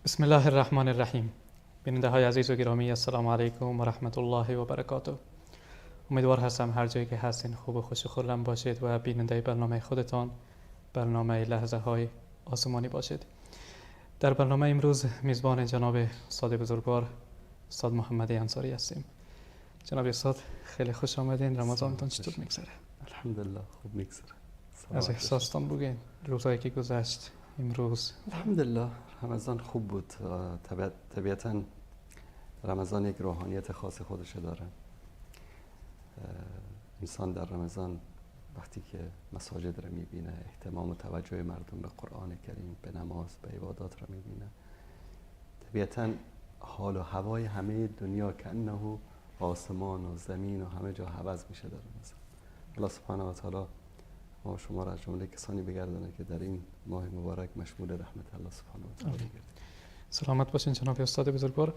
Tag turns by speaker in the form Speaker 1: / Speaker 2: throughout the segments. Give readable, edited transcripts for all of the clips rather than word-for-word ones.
Speaker 1: بسم الله الرحمن الرحیم. بیننده های عزیز و گرامی، السلام علیکم و رحمت الله و برکاته. امیدوار هستم هر جایی که هستین خوب و خوش و خرم باشید و بیننده برنامه خودتان، برنامه لحظه های آسمانی باشید. در برنامه امروز میزبان جناب استاد بزرگوار استاد محمد انصاری هستیم. جناب استاد خیلی خوش آمدین. رمضانتان چطور میگذره؟
Speaker 2: الحمدلله خوب میگذره.
Speaker 1: از احساستان بگین روزایی که گذشت، امروز.
Speaker 2: الحمدلله رمضان خوب بود. طبیعتا رمضان یک روحانیت خاص خودش داره. انسان در رمضان وقتی که مساجد رو میبینه، اهتمام و توجه مردم به قرآن کریم، به نماز، به عبادات رو میبینه، طبیعتا حال و هوای همه دنیا که انه آسمان و زمین و همه جا عوض میشه در رمضان. الله سبحانه و تعالی ما شما را از جمله کسانی بگردانه که در این ماه مبارک مشمول رحمت الله سبحانه و تعالی گردید.
Speaker 1: سلامت باشین جناب استاد بزرگوار.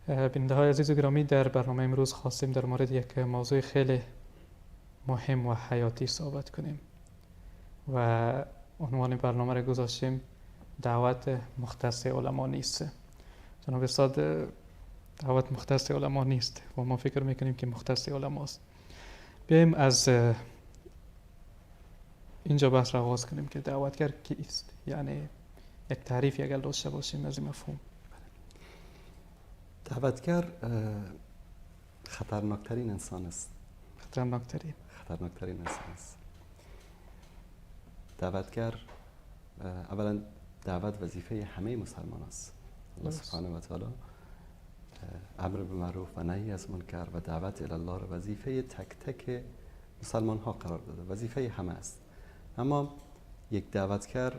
Speaker 1: بیننده های عزیز و گرامی، در برنامه امروز خواستیم در مورد یک موضوع خیلی مهم و حیاتی صحبت کنیم و عنوان برنامه را گذاشتیم دعوت مختص علما نیست. جناب استاد، دعوت مختص علما نیست و ما فکر میکنیم که مختص علماست. بیایم از اینجا بحث را آغاز کنیم که دعوتگر کیست، یعنی یک تعریفی اگر داشته باشیم از این مفهوم.
Speaker 2: دعوتگر خطرناکترین انسان است. خطرناکترین انسان است. دعوتگر اولا دعوت وظیفه همه مسلمان است. الله سبحانه و تعالی امر به معروف و نهی از منکر و دعوت الی الله را وظیفه تک تک مسلمان ها قرار داده، وظیفه همه است. اما یک دعوتگر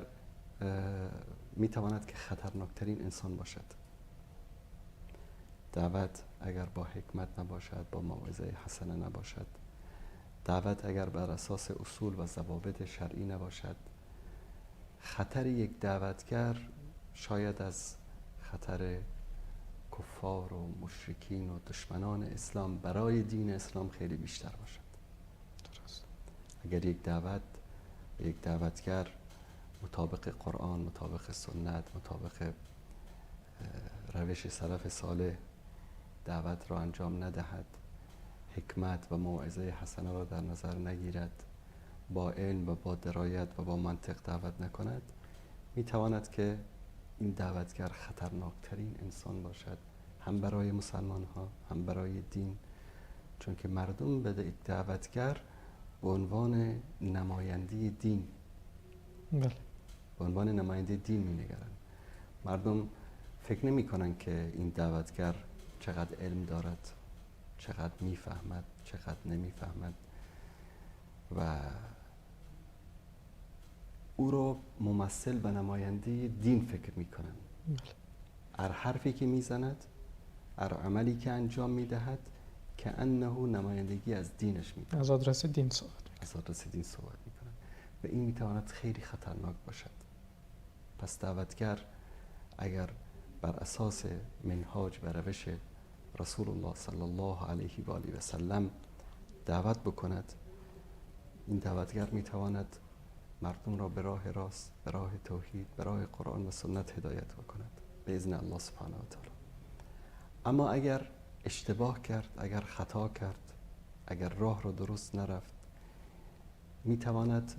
Speaker 2: می تواند که خطرناکترین انسان باشد. دعوت اگر با حکمت نباشد، با موعظه حسنه نباشد، دعوت اگر بر اساس اصول و ضوابط شرعی نباشد، خطر یک دعوتگر شاید از خطر کفار و مشرکین و دشمنان اسلام برای دین اسلام خیلی بیشتر باشد.
Speaker 1: درست.
Speaker 2: اگر یک دعوت یک دعوتگر مطابق قرآن، مطابق سنت، مطابق روش سلف صالح دعوت را انجام ندهد، حکمت و موعظه حسنه را در نظر نگیرد، با علم و با درایت و با منطق دعوت نکند، میتواند که این دعوتگر خطرناکترین انسان باشد، هم برای مسلمان ها هم برای دین، چون که مردم به دعوتگر به عنوان نماینده دین،
Speaker 1: بله،
Speaker 2: به عنوان نماینده دین مینگرند. مردم فکر نمی کنن که این دعوتگر چقدر علم دارد، چقدر میفهمد، چقدر نمیفهمد و او را ممثل و نماینده دین فکر میکنن. هر حرفی که میزند، هر عملی که انجام میدهد، که انه نمایندگی از دینش میکنه،
Speaker 1: از آدرس دین صحبت میکنه،
Speaker 2: از آدرس دین صحبت میکنه و این میتواند خیلی خطرناک باشد. پس دعوتگر اگر بر اساس منهاج و روش رسول الله صلی الله علیه و آله و سلم دعوت بکند، این دعوتگر میتواند مردم را به راه راست، به راه توحید، به راه قرآن و سنت هدایت بکند به اذن الله سبحانه و تعالی. اما اگر اشتباه کرد، اگر خطا کرد، اگر راه را درست نرفت، میتواند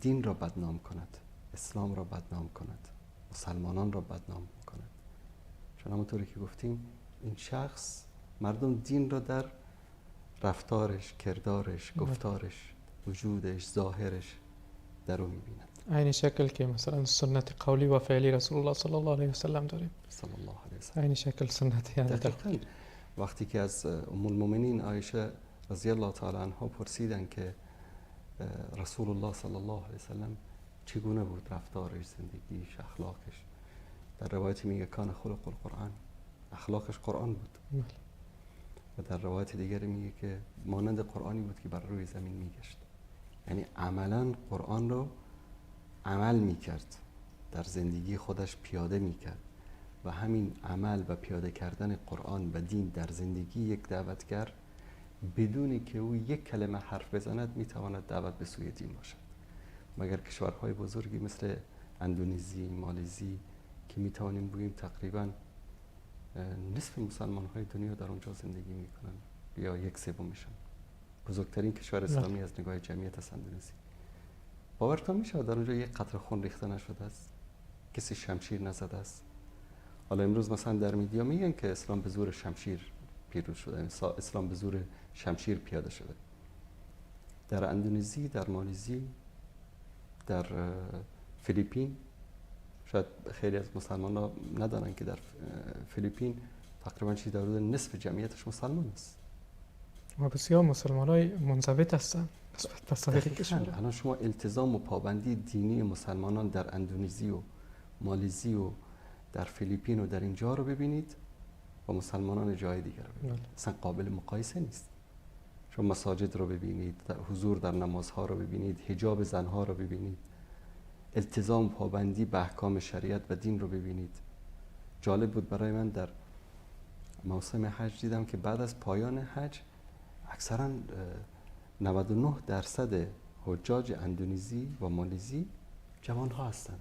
Speaker 2: دین را بدنام کند، اسلام را بدنام کند، مسلمانان را بدنام کند. چون همونطوری که گفتیم این شخص، مردم دین را در رفتارش، کردارش، گفتارش، وجودش، ظاهرش در او می‌بینند.
Speaker 1: عین شکل که مثلا سنت قولی و فعلی رسول الله صلی الله علیه و سلم داریم،
Speaker 2: صلی الله علیه و سلم،
Speaker 1: عین شکل سنت. یعنی
Speaker 2: دقیقاً وقتی که از ام المؤمنین عایشه رضی الله تعالی عنها پرسیدن که رسول الله صلی الله علیه و سلم چگونه بود رفتارش، زندگیش، اخلاقش، در روایتی میگه کان خلق القرآن، اخلاقش قرآن بود. و در روایت دیگری میگه که مانند قرآنی بود که بر روی زمین میگشت، یعنی عملا قرآن رو عمل میکرد، در زندگی خودش پیاده میکرد و همین عمل و پیاده کردن قرآن و دین در زندگی یک دعوتگر بدون که او یک کلمه حرف بزند میتواند دعوت به سوی دین باشد. مگر کشورهای بزرگی مثل اندونزی، مالزی که میتوانیم بگوییم تقریبا نصف مسلمان های دنیا در اونجا زندگی میکنن یا یک سومشان. بزرگترین کشور اسلامی از نگاه جمعیت است اندونزی. باورتان میشه در اونجا یک قطره خون ریخته نشده است، کسی شمشیر نزده است. حالا امروز مثلا در میدیا میگن که اسلام به زور شمشیر پیروز شده، اسلام به زور شمشیر پیاده شده. در اندونزی، در مالزی، در فیلیپین، شاید خیلی از مسلمان ها ندانن که در فیلیپین تقریبا چیزی در حدود نصف جمعیتش مسلمان است
Speaker 1: و بسیار مسلمان های منضبط هستند نسبت به سایر کشورها.
Speaker 2: الان شما التزام و پابندی دینی مسلمانان در اندونزی و مالزی و در فیلیپین و در اینجا رو ببینید و مسلمانان جای دیگر رو ببینید، اصلا قابل مقایسه نیست. شما مساجد رو ببینید، حضور در نمازها رو ببینید، حجاب زنها رو ببینید، التزام پابندی به احکام شریعت و دین رو ببینید. جالب بود برای من در موسم حج دیدم که بعد از پایان حج اکثرا 99% حجاج اندونزی و مالزی جوان ها هستند.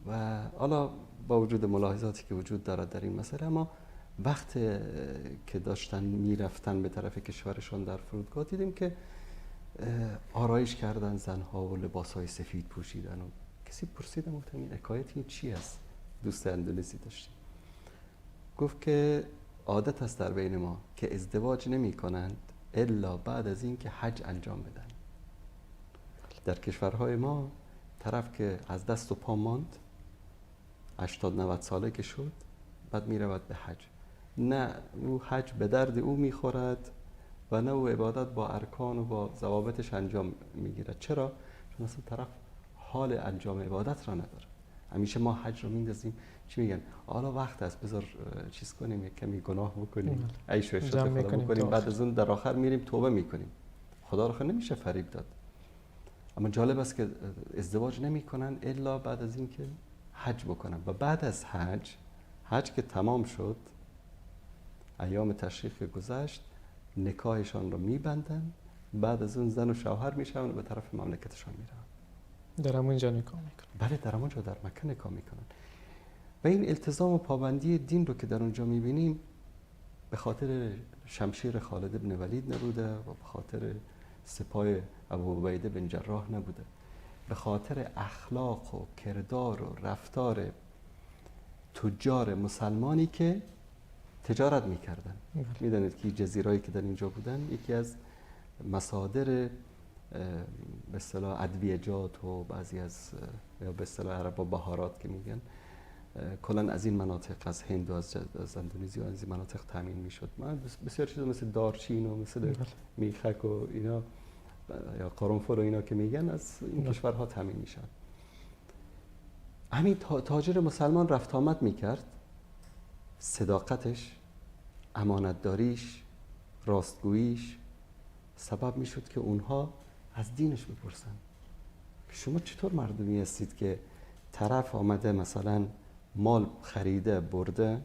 Speaker 2: و حالا با وجود ملاحظاتی که وجود دارد در این مسئله، اما وقت که داشتن میرفتن به طرف کشورشان در فرودگاه دیدیم که آرایش کردن زنها و لباسهای سفید پوشیدن و کسی پرسیدم، گفتم این حکایت این چی است؟ دوست اندونزی داشتیم، گفت که عادت است در بین ما که ازدواج نمی کنند الا بعد از این که حج انجام بدن. در کشورهای ما طرف که از دست و پا ماند 80-90 ساله که شد، بعد می رود به حج. نه او حج به درد او می خورد و نه او عبادت با ارکان و با ضوابطش انجام می گیرد. چرا؟ چون اصلا طرف حال انجام عبادت را نداره. همیشه ما حج رو میندازیم، چی میگن؟ حالا وقت است بذار چیز کنیم، یک کمی گناه بکنیم، عیش و عشرت خدا بکنیم، بعد از اون در آخر میریم توبه میکنیم. خدا رو نمیشه فریب داد. اما جالب است که ازدواج نمیکنن الا بعد از اینکه حج بکنن و بعد از حج که تمام شد، ایام تشریق گذشت، نکاحشان رو میبندن، بعد از اون زن و شوهر میشن و به طرف مملکتشان میرن.
Speaker 1: در همونجا نکاح میکنن.
Speaker 2: بله، در همونجا در مکه نکاح میکنن. و این التزام و پابندی دین رو که در اونجا میبینیم به خاطر شمشیر خالد بن ولید نبوده و به خاطر سپاه ابو عبیده بن جراح نبوده، به خاطر اخلاق و کردار و رفتار تجار مسلمانی که تجارت میکردن. میدانید که جزیرهایی که در اینجا بودن یکی از مصادر به اصطلاح ادویه‌جات و بعضی از یا به اصطلاح عربا بهارات که میگن، کلا از این مناطق، از هند و از اندونزی و از این مناطق تامین میشد. من بسیار چیزا مثل دارچین و مثل میخک و اینا یا قرنفل و اینا که میگن از این کشورها تامین میشد. همین تاجر مسلمان رفت آمد میکرد، صداقتش، امانتداریش، راستگوییش سبب میشد که اونها از دینش بپرسن که شما چطور مردمی هستید که طرف آمده مثلا مال خریده برده،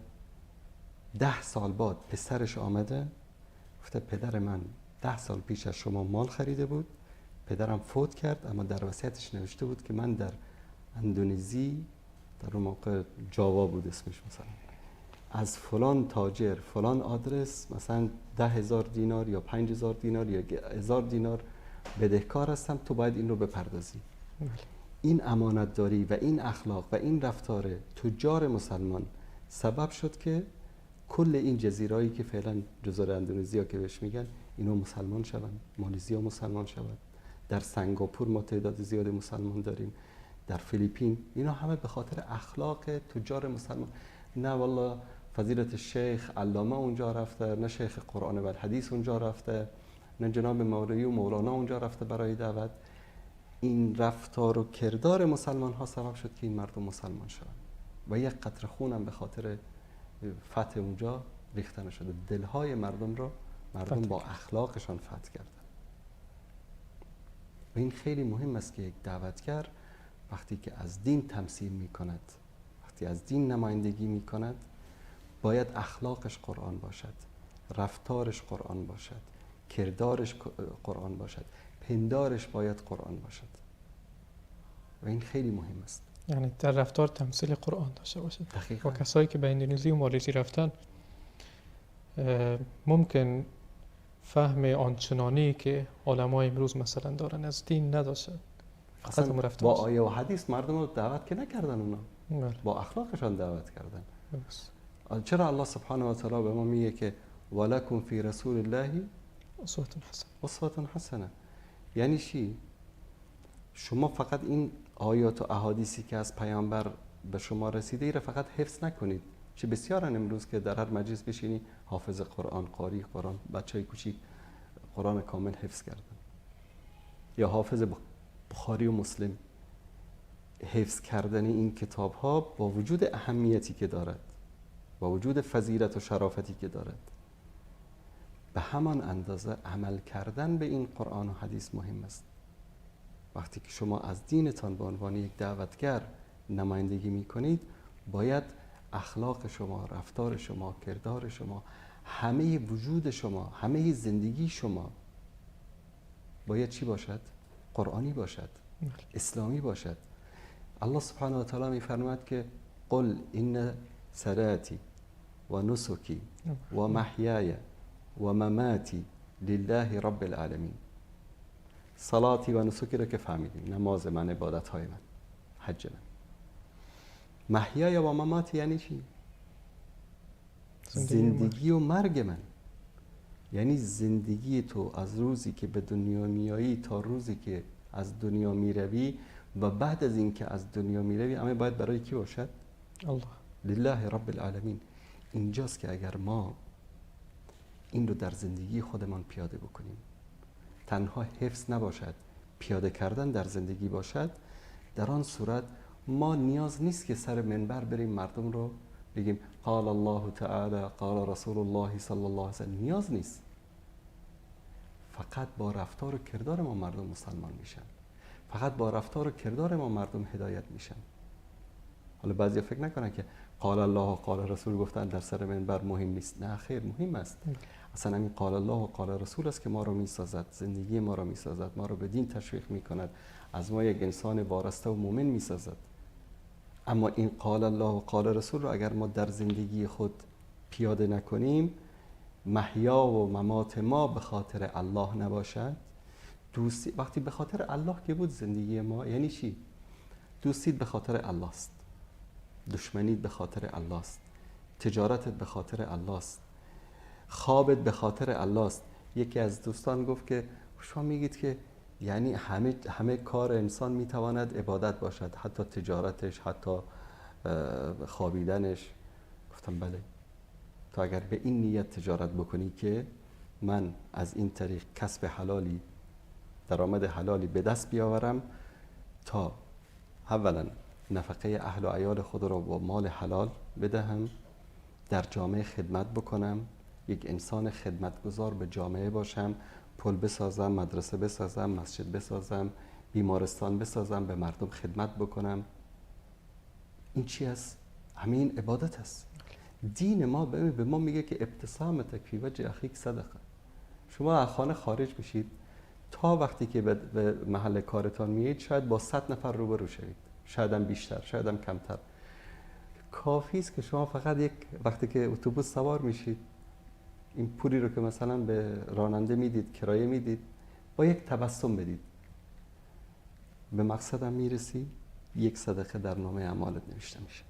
Speaker 2: 10 سال بعد پسرش آمده گفته پدر من 10 سال پیش از شما مال خریده بود، پدرم فوت کرد، اما در وصیتش نوشته بود که من در اندونزی، در اون موقع جاوا بود اسمش، مثلا از فلان تاجر فلان آدرس مثلا 10,000 دینار یا 5,000 دینار یا 1,000 دینار بدهکار هستم، تو باید این رو بپردازی. این امانتداری و این اخلاق و این رفتار تجار مسلمان سبب شد که کل این جزیرهایی که فعلا جزر اندونزیا که بهش میگن اینا مسلمان شوند، مالزیا مسلمان شوند، در سنگاپور ما تعداد زیاد مسلمان داریم، در فیلیپین، اینا همه به خاطر اخلاق تجار مسلمان. نه والله فضیلت شیخ علامه اونجا رفته، نه شیخ قرآن و حدیث اونجا رفته، نه جناب مولوی و مولانا اونجا رفته برای دعوت. این رفتار و کردار مسلمان ها سبب شد که این مردم مسلمان شدند و یک قطره خون هم به خاطر فتح اونجا ریخته نشده. دلهای مردم رو مردم با اخلاقشان فتح کردن. و این خیلی مهم است که یک دعوتگر وقتی که از دین تمثیل می کند، وقتی از دین نمایندگی می کند، باید اخلاقش قرآن باشد، رفتارش قرآن باشد، کردارش قرآن باشد، پندارش باید قرآن باشد. و این خیلی مهم است.
Speaker 1: یعنی در رفتار تمثیل قرآن داشته باشد.
Speaker 2: دقیقاً.
Speaker 1: و کسایی که به اندونزی و مالزی رفتن ممکن فهم آنچنانی که علمای امروز مثلا دارن از دین نداشتن. فقط
Speaker 2: با آیه و حدیث مردم رو دعوت که نکردن اونا.
Speaker 1: بله.
Speaker 2: با اخلاقشان دعوت کردن.
Speaker 1: بس.
Speaker 2: چرا الله سبحانه و تعالی به ما میگه که ولکم فی رسول الله
Speaker 1: اسوة حسنه؟
Speaker 2: اسوة حسنه یعنی چی؟ شما فقط این آیات و احادیثی که از پیامبر به شما رسیده ای را فقط حفظ نکنید. چه بسیارن امروز که در هر مجلس بشینی حافظ قرآن، قاری قرآن، بچهای کوچیک قرآن کامل حفظ کردن، یا حافظ بخاری و مسلم. حفظ کردن این کتاب ها با وجود اهمیتی که دارد، با وجود فضیلت و شرافتی که دارد، به همان اندازه عمل کردن به این قرآن و حدیث مهم است. وقتی که شما از دینتان به عنوان یک دعوتگر نمایندگی میکنید، باید اخلاق شما، رفتار شما، کردار شما، همه وجود شما، همه زندگی شما باید چی باشد؟ قرآنی باشد، اسلامی باشد. الله سبحانه و تعالی میفرماید که قل ان صلاتی و نسکی و محیای و مماتی لله رب العالمین. صلاتی و نسکی را که فهمیدیم، نماز من، عبادت های من، حج من. محیای و مماتی یعنی چی؟ زندگی و مرگ من. یعنی زندگی تو از روزی که به دنیا میایی تا روزی که از دنیا میروی و بعد از اینکه از دنیا میروی، همه باید برای کی باشد؟
Speaker 1: الله،
Speaker 2: لله رب العالمین. اینجاست که اگر ما این رو در زندگی خودمان پیاده بکنیم، تنها حفظ نباشد، پیاده کردن در زندگی باشد، در آن صورت ما نیاز نیست که سر منبر بریم مردم رو بگیم قال الله تعالی قال رسول الله صلی الله علیه وسلم. نیاز نیست. فقط با رفتار و کردار ما مردم مسلمان میشن، فقط با رفتار و کردار ما مردم هدایت میشن. حالا بعضیا فکر نکنن که قال الله و قال رسول گفتن در سر منبر مهم نیست. نه خیر، مهم است. اصلا همین قال الله و قال رسول است که ما رو میسازد، زندگی ما رو میسازد، ما رو به دین تشویق میکند، از ما یک انسان وارسته و مؤمن میسازد. اما این قال الله و قال رسول رو اگر ما در زندگی خود پیاده نکنیم، محیا و ممات ما به خاطر الله نباشد. دوستی وقتی به خاطر الله که بود زندگی ما یعنی چی؟ دوستیت به خاطر الله است، دشمنیت به خاطر الله است، تجارتت به خاطر الله است، خوابت به خاطر الله است. یکی از دوستان گفت که شما میگید که یعنی همه کار انسان میتواند عبادت باشد، حتی تجارتش، حتی خوابیدنش. گفتم بله، تو اگر به این نیت تجارت بکنی که من از این طریق کسب حلالی، درآمد حلالی به دست بیاورم تا اولا نفقه اهل و عیال خود را با مال حلال بدهم، در جامعه خدمت بکنم، یک انسان خدمتگزار به جامعه باشم، پل بسازم، مدرسه بسازم، مسجد بسازم، بیمارستان بسازم، به مردم خدمت بکنم. این چی است؟ همین عبادت است. دین ما به ما میگه که ابتسامتک فی وجه اخیک صدقه. شما از خانه خارج میشید تا وقتی که به محل کارتان میایید شاید با 100 نفر روبرو شوید، شاید هم بیشتر، شاید هم کمتر. کافی است که شما فقط یک وقتی که اتوبوس سوار میشید، این پولی رو که مثلا به راننده میدید، کرایه میدید، با یک تبسم بدید، به مقصدم میرسی، یک صدقه در نامه اعمالت نوشته میشه.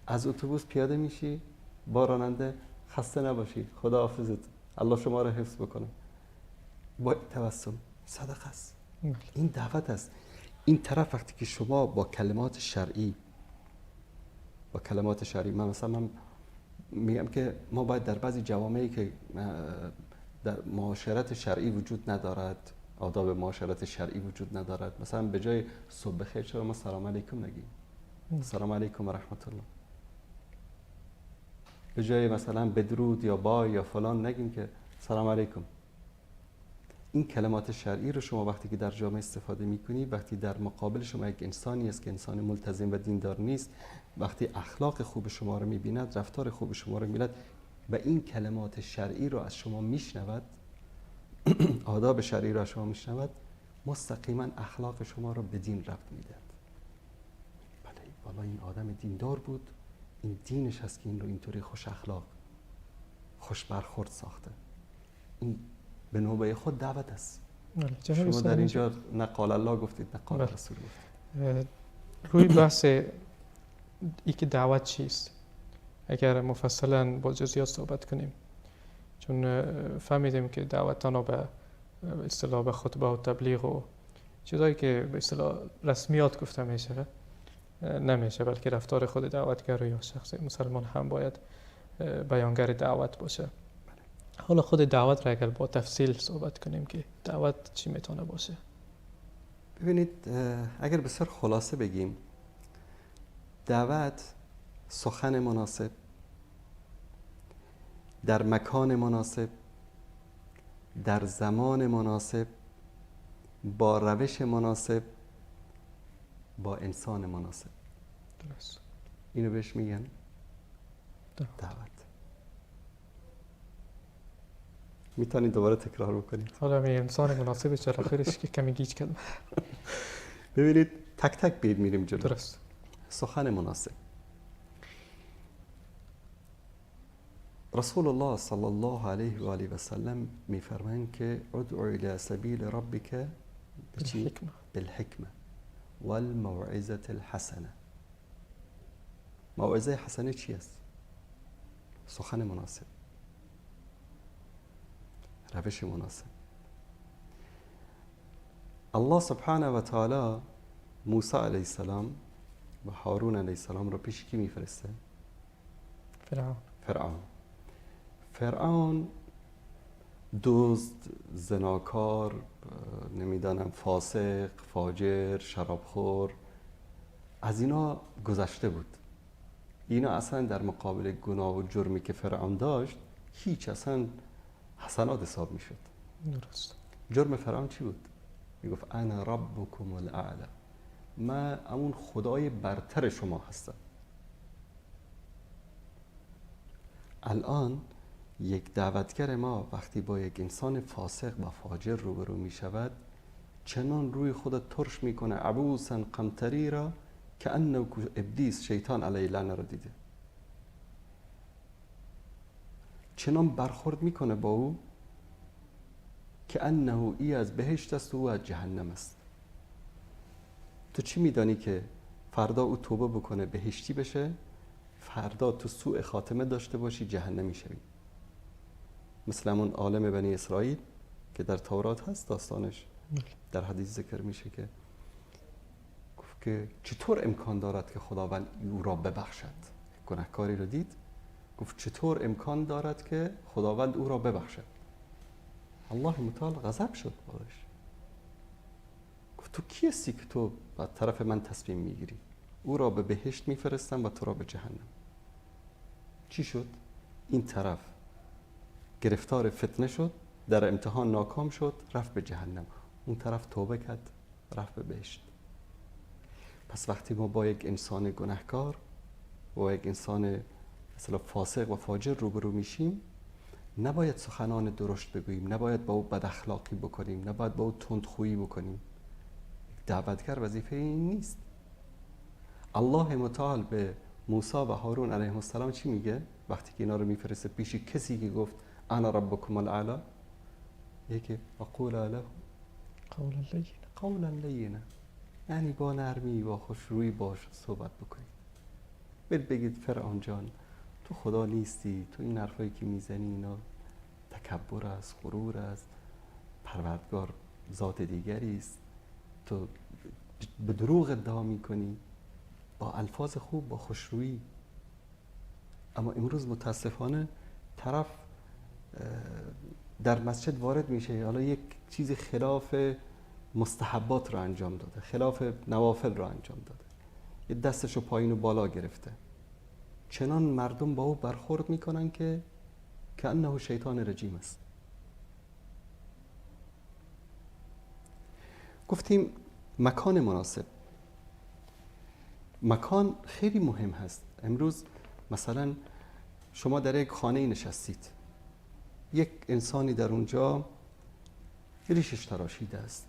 Speaker 2: از اتوبوس پیاده میشی، با راننده خسته نباشی، خدا حافظت، الله شما رو حفظ بکنه، با تبسم صدقه است. این دعوت است. این طرف وقتی که شما با کلمات شرعی، با کلمات شرعی، من مثلا من میگم که ما باید در بعضی جوامعی که در معاشرت شرعی وجود ندارد، آداب معاشرت شرعی وجود ندارد، مثلا به جای صبح بخیر چرا ما سلام علیکم نگیم؟ سلام علیکم و رحمت الله. به جای مثلا بدرود یا بای یا فلان نگیم که سلام علیکم. این کلمات شرعی رو شما وقتی که در جامعه استفاده میکنی، وقتی در مقابل شما یک انسانی است که انسان ملتزم و دیندار نیست، وقتی اخلاق خوب شما رو میبیند، رفتار خوب شما رو میبیند و این کلمات شرعی رو از شما میشنود، آداب شرعی رو از شما میشنود، مستقیما اخلاق شما رو به دین ربط میدهد. والا این آدم دیندار بود، این دینش هست که این رو اینطوری خوش اخلاق، خوش برخورد ساخته. این به نوبه خود دعوت است. شما در اینجا نه قال الله گفتید نه قال رسول گفتید.
Speaker 1: روی بحث ای که دعوت چیست اگر مفصلا با جزئیات صحبت کنیم، چون فهمیدیم که دعوت تنها به اصطلاح به خطبه و تبلیغ و چیزایی که به اصطلاح رسمیات گفته میشه نمیشه، بلکه رفتار خود دعوتگر یا شخص مسلمان هم باید بیانگر دعوت باشه. حالا خود دعوت را اگر با تفصیل صحبت کنیم که دعوت چی میتونه باشه.
Speaker 2: ببینید اگر بسیار خلاصه بگیم، دعوت سخن مناسب در مکان مناسب در زمان مناسب با روش مناسب با انسان مناسب.
Speaker 1: درست.
Speaker 2: اینو بهش میگن دعوت. میتونید دوباره تکرار بکنید؟
Speaker 1: حالا می انسان مناسب چرا آخرش که کمی گیج کردم.
Speaker 2: ببینید تک تک بید میریم جلو.
Speaker 1: درست.
Speaker 2: سخن مناسب. رسول الله صلی الله علیه و آله و سلم میفرمایند که ادعو الی سبیل ربک
Speaker 1: بالحکمه
Speaker 2: بالحکمه والموعظه الحسنه. موعظه حسنه چی است؟ سخن مناسب، روش مناسب. الله سبحانه و تعالی موسی علیه السلام و هارون علیه السلام رو پیش کی میفرسته؟
Speaker 1: فرعون.
Speaker 2: فرعون. فرعون دزد، زناکار، نمیدانم فاسق، فاجر، شرابخور، از اینا گذشته بود. اینا اصلا در مقابل گناه و جرمی که فرعون داشت هیچ، اصلا حسنات حساب میشد.
Speaker 1: درست.
Speaker 2: جرم فرعون چی بود؟ میگفت انا ربکم الاعلی، من همون خدای برتر شما هستم. الان یک دعوتگر ما وقتی با یک انسان فاسق و فاجر روبرو می شود، چنان روی خود ترش میکنه، عبوسا قمطریرا که انه ابلیس شیطان علیه لعنه رو دیده، چنان برخورد میکنه با او که انه ای از بهشت است و او از جهنم است. تو چی میدانی که فردا او توبه بکنه بهشتی بشه، فردا تو سوء خاتمه داشته باشی جهنمی شوی؟ مثل همون عالم بنی اسرائیل که در تورات هست داستانش، در حدیث ذکر میشه که گفت که چطور امکان دارد که خداوند او را ببخشد؟ گناهکاری رو دید، گفت چطور امکان دارد که خداوند او را ببخشد؟ الله متعال غضب شد باش. گفت تو کی هستی که تو از طرف من تصمیم میگیری؟ او را به بهشت میفرستم و تو را به جهنم. چی شد؟ این طرف گرفتار فتنه شد، در امتحان ناکام شد، رفت به جهنم. اون طرف توبه کرد، رفت به بهشت. پس وقتی ما با یک انسان گناهکار، با یک انسان مثلا فاسق و فاجر روبرو میشیم، نباید سخنان درشت بگوییم، نباید با او بد اخلاقی بکنیم، نباید با او تندخویی بکنیم. دعوتگر وظیفه این نیست. الله متعال به موسی و هارون علیه السلام چی میگه وقتی که اینا رو میفرسته پیش کسی که گفت انا ربکم الاعلی؟ یکی وقولا له
Speaker 1: قولا لینا،
Speaker 2: قولا لینا، یعنی با نرمی، با خوشرویی باش صحبت بکنید. برید بگید فرعون جان تو خدا نیستی، تو این حرفایی که میزنی اینا تکبر است، غرور است، پروردگار ذات دیگری است، تو به دروغ ادعا میکنی. با الفاظ خوب، با خوشرویی. اما امروز متاسفانه طرف در مسجد وارد میشه، حالا یک چیز خلاف مستحبات رو انجام داده، خلاف نوافل رو انجام داده، یه دستش رو پایین و بالا گرفته، چنان مردم با او برخورد میکنن که انه شیطان رجیم است. گفتیم مکان مناسب. مکان خیلی مهم هست. امروز مثلا شما در یک خانه نشستید، یک انسانی در اونجا ریشش تراشیده است،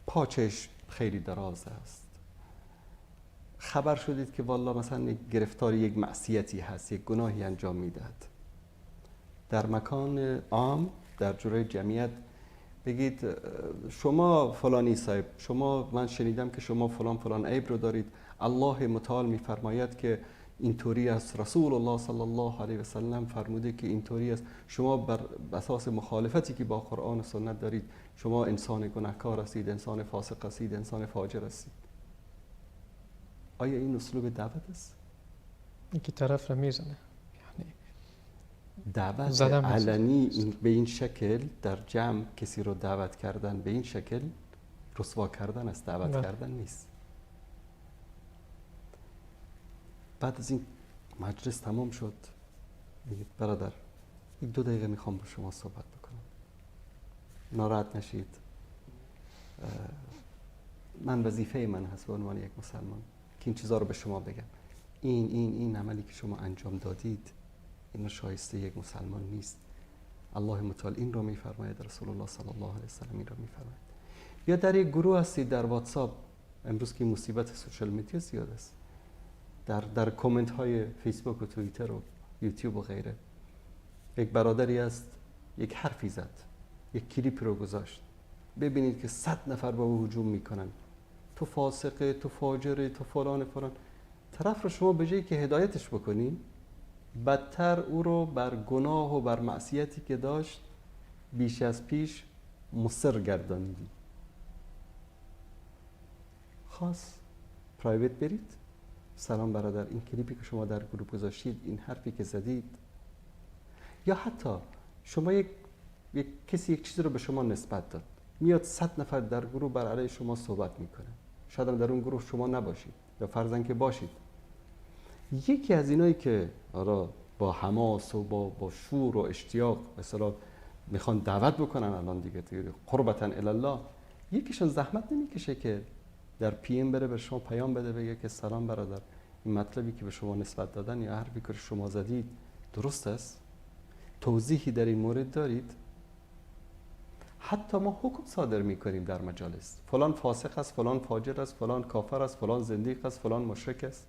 Speaker 2: پاچش خیلی دراز است، خبر شدید که والله مثلا گرفتار یک معصیتی هست، یک گناهی انجام میدهد، در مکان عام در جلوی جمعیت بگید شما فلانی صاحب، شما من شنیدم که شما فلان فلان عیب رو دارید، الله متعال میفرماید که اینطوری است، رسول الله صلی الله علیه و سلم فرموده که اینطوری است، شما بر اساس مخالفتی که با قرآن و سنت دارید شما انسان گناهکار هستید، انسان فاسق هستید، انسان فاجر هستید. آیا این اسلوب دعوت است؟
Speaker 1: یکی طرف را میزنه، یعنی
Speaker 2: دعوت علنی به این شکل در جمع کسی رو دعوت کردن به این شکل رسوا کردن است، دعوت کردن نیست. بعد از این مجلس تمام شد، میگه برادر یک 2 دقیقه میخوام با شما صحبت بکنم، ناراحت نشید، من وظیفه من هست به عنوان یک مسلمان که این چیزا رو به شما بگم. این این این عملی که شما انجام دادید این شایسته یک مسلمان نیست. الله متعال این رو میفرماید، رسول الله صلی الله علیه و سلم این رو میفرماید. یا در یک گروه هستید در واتساپ، امروز که مصیبت social media زیاد است، در کامنت های فیسبوک و توییتر و یوتیوب و غیره، یک برادری است یک حرفی زد، یک کلیپ رو گذاشت، ببینید که 100 نفر با او هجوم میکنن، تو فاسقه، تو فاجره، تو فلان فلان. طرف رو شما به جایی که هدایتش بکنی، بدتر او رو بر گناه و بر معصیتی که داشت بیش از پیش مصر گردانیدی. خاص private برید، سلام برادر، این کلیپی که شما در گروه گذاشتید، این حرفی که زدید، یا حتی شما یک کسی یک چیزی رو به شما نسبت داد، میاد 100 نفر در گروه بر علیه شما صحبت میکنه، شاید هم در اون گروه شما نباشید یا فرضاً که باشید. یکی از اینایی که آره با حماس و با شور و اشتیاق مثلا میخوان دعوت بکنن الان دیگه قربتاً الی الله، یکیشون زحمت نمیکشه که در پی ام بره به شما پیام بده، بگه که سلام برادر، این مطلبی که به شما نسبت دادن یا حرفی که شما زدید درست است؟ توضیحی در این مورد دارید؟ حتی ما حکم صادر میکنیم در مجالس، فلان فاسق است، فلان فاجر است، فلان کافر است، فلان زندیق است، فلان مشرک است،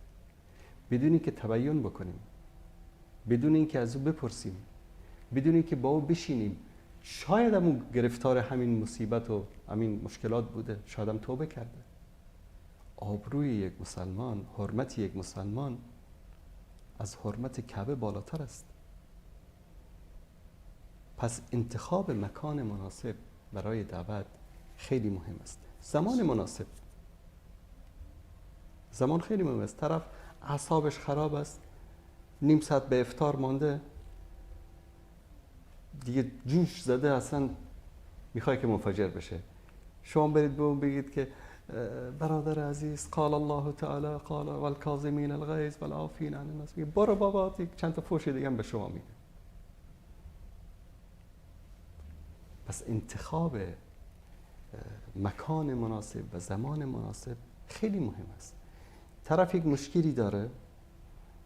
Speaker 2: بدون اینکه تبیین بکنیم، بدون اینکه از او بپرسیم، بدون اینکه با او بشینیم. شاید هم او گرفتار همین مصیبت و همین مشکلات بوده، شاید هم توبه کرده. آبروی یک مسلمان، حرمت یک مسلمان از حرمت کعبه بالاتر است. پس انتخاب مکان مناسب برای دعوت خیلی مهم است. زمان مناسب، زمان خیلی مهم است. طرف اعصابش خراب است، نیم ساعت به افطار مانده، دیگه جوش زده، اصلا میخواد که منفجر بشه. شما برید به اون بگید که برادر عزیز، قال الله تعالی قال والکاظمین الغیظ والعافین عن الناس، برو بابا چند تا فوش دیگه هم به شما میده. پس انتخاب مکان مناسب و زمان مناسب خیلی مهم است. طرف یک مشکلی داره،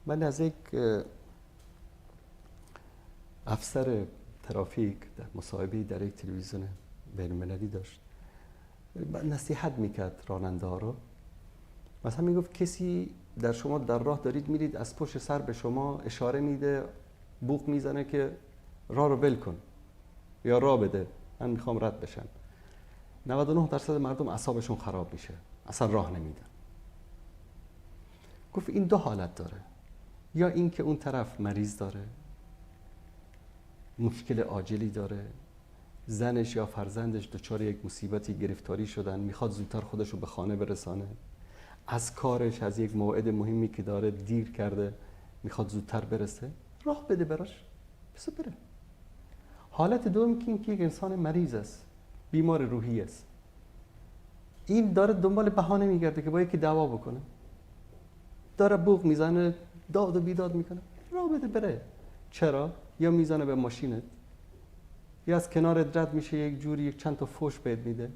Speaker 2: من از یک افسر ترافیک در مصاحبه‌ای در یک تلویزیون بین‌المللی داشت، نصیحت میکرد راننده ها رو. مثلا میگفت کسی در شما در راه دارید میرید، از پشت سر به شما اشاره میده، بوق میزنه که راه رو ول کن یا راه بده، من میخوام رد بشم. 99% مردم اعصابشون خراب میشه، اصلا راه نمیدن. گفت این دو حالت داره، یا اینکه اون طرف مریض داره، مشکل عاجلی داره، زنش یا فرزندش دچار یک مصیبتی گرفتاری شدن، میخواد زودتر خودش رو به خانه برسانه، از کارش، از یک موعد مهمی که داره دیر کرده، میخواد زودتر برسه، راه بده براش، بس بره. حالت دوم که اینکه یک انسان مریض است، بیمار روحی است، این داره دنبال بهانه میگرده که با یکی دعوا بکنه، داره بوق میزنه، داد و بیداد میکنه، راه بده بره. چرا؟ یا میزنه به ماشینت، یا از کنارت رد میشه، یک جوری یک چند تا فوش بهت میده،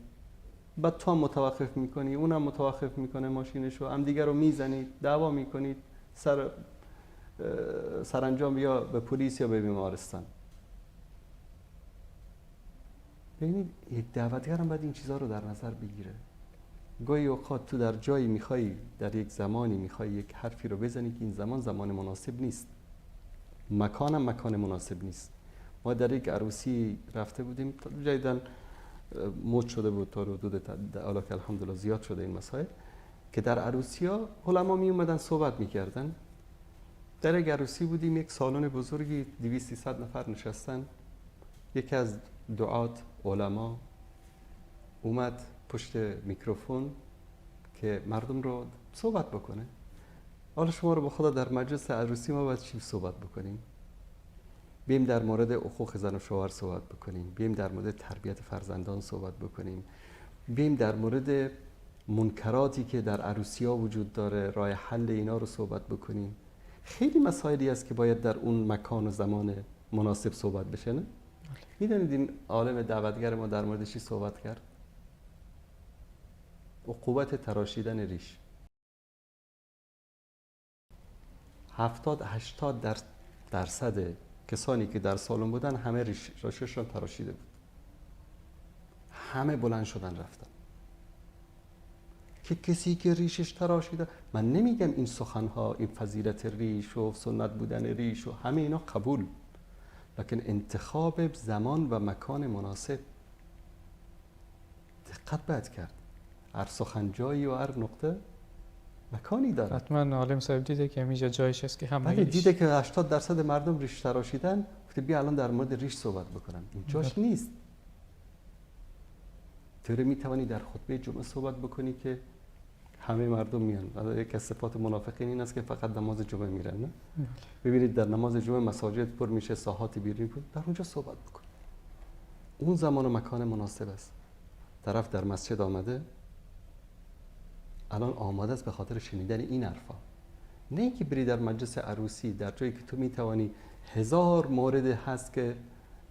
Speaker 2: بعد تو هم متوقف میکنی، اونم متوقف میکنه ماشینشو، هم دیگه رو میزنید، دعوا میکنید، سرانجام یا به پلیس یا به بیمارستان. ببینید یک دعوتگر هم باید این چیزها رو در نظر بگیره. گاهی اوقات تو در جایی میخوای، در یک زمانی میخوای یک حرفی رو بزنی که این زمان زمان مناسب نیست، مکانم مکان مناسب نیست. ما در یک عروسی رفته بودیم، جدیداً مد شده بود تا حدود حالا که الحمدلله زیاد شده این مسائل، که در عروسی ها علما می اومدن صحبت میکردن. در یک عروسی بودیم، یک سالن بزرگی 200-300 نفر نشستن. یکی از دعات علما اومد پشت میکروفون که مردم رو صحبت بکنه. حالا شما رو به خدا در مجلس عروسی ما باید چی صحبت بکنیم؟ بیم در مورد حقوق زن و شوهر صحبت بکنیم، بیم در مورد تربیت فرزندان صحبت بکنیم، بیم در مورد منکراتی که در عروسی ها وجود داره، راه حل اینا رو صحبت بکنیم. خیلی مسائلی است که باید در اون مکان و زمان مناسب صحبت بشه، نه؟ میدونید این عالم دعوتگر ما در مورد چی صحبت کرد؟ عقوبت تراشیدن ریش. 70-80% کسانی که در سالن بودن همه ریششون تراشیده بود. همه بلند شدن رفتن. که کسی که ریشش تراشیده، من نمیگم این سخنها، این فضیلت ریش و سنت بودن ریش و همه اینا قبول، لکن انتخاب زمان و مکان مناسب دقت باید کرد. هر سخن جایی و هر نقطه مکانی داره.
Speaker 1: حتما عالم صاحب دیده که همیشه جایش است که همه
Speaker 2: بله، دیده که 80% مردم ریش تراشیدن، گفته بیا الان در مورد ریش صحبت بکنم. این جاش نیست. تو میتوانی در خطبه جمعه صحبت بکنی که همه مردم میان. یک از صفات منافقین این است که فقط نماز جمعه میرن، نه؟ ببینید در نماز جمعه مساجد پر میشه، ساحات بیرون پر، در اونجا صحبت بکن. اون زمان و مکان مناسب است. طرف در مسجد آمده، الان آماده است به خاطر شنیدن این حرفا. نه اینکه بری در مجلس عروسی، در جایی که تو میتوانی 1000 مورد هست که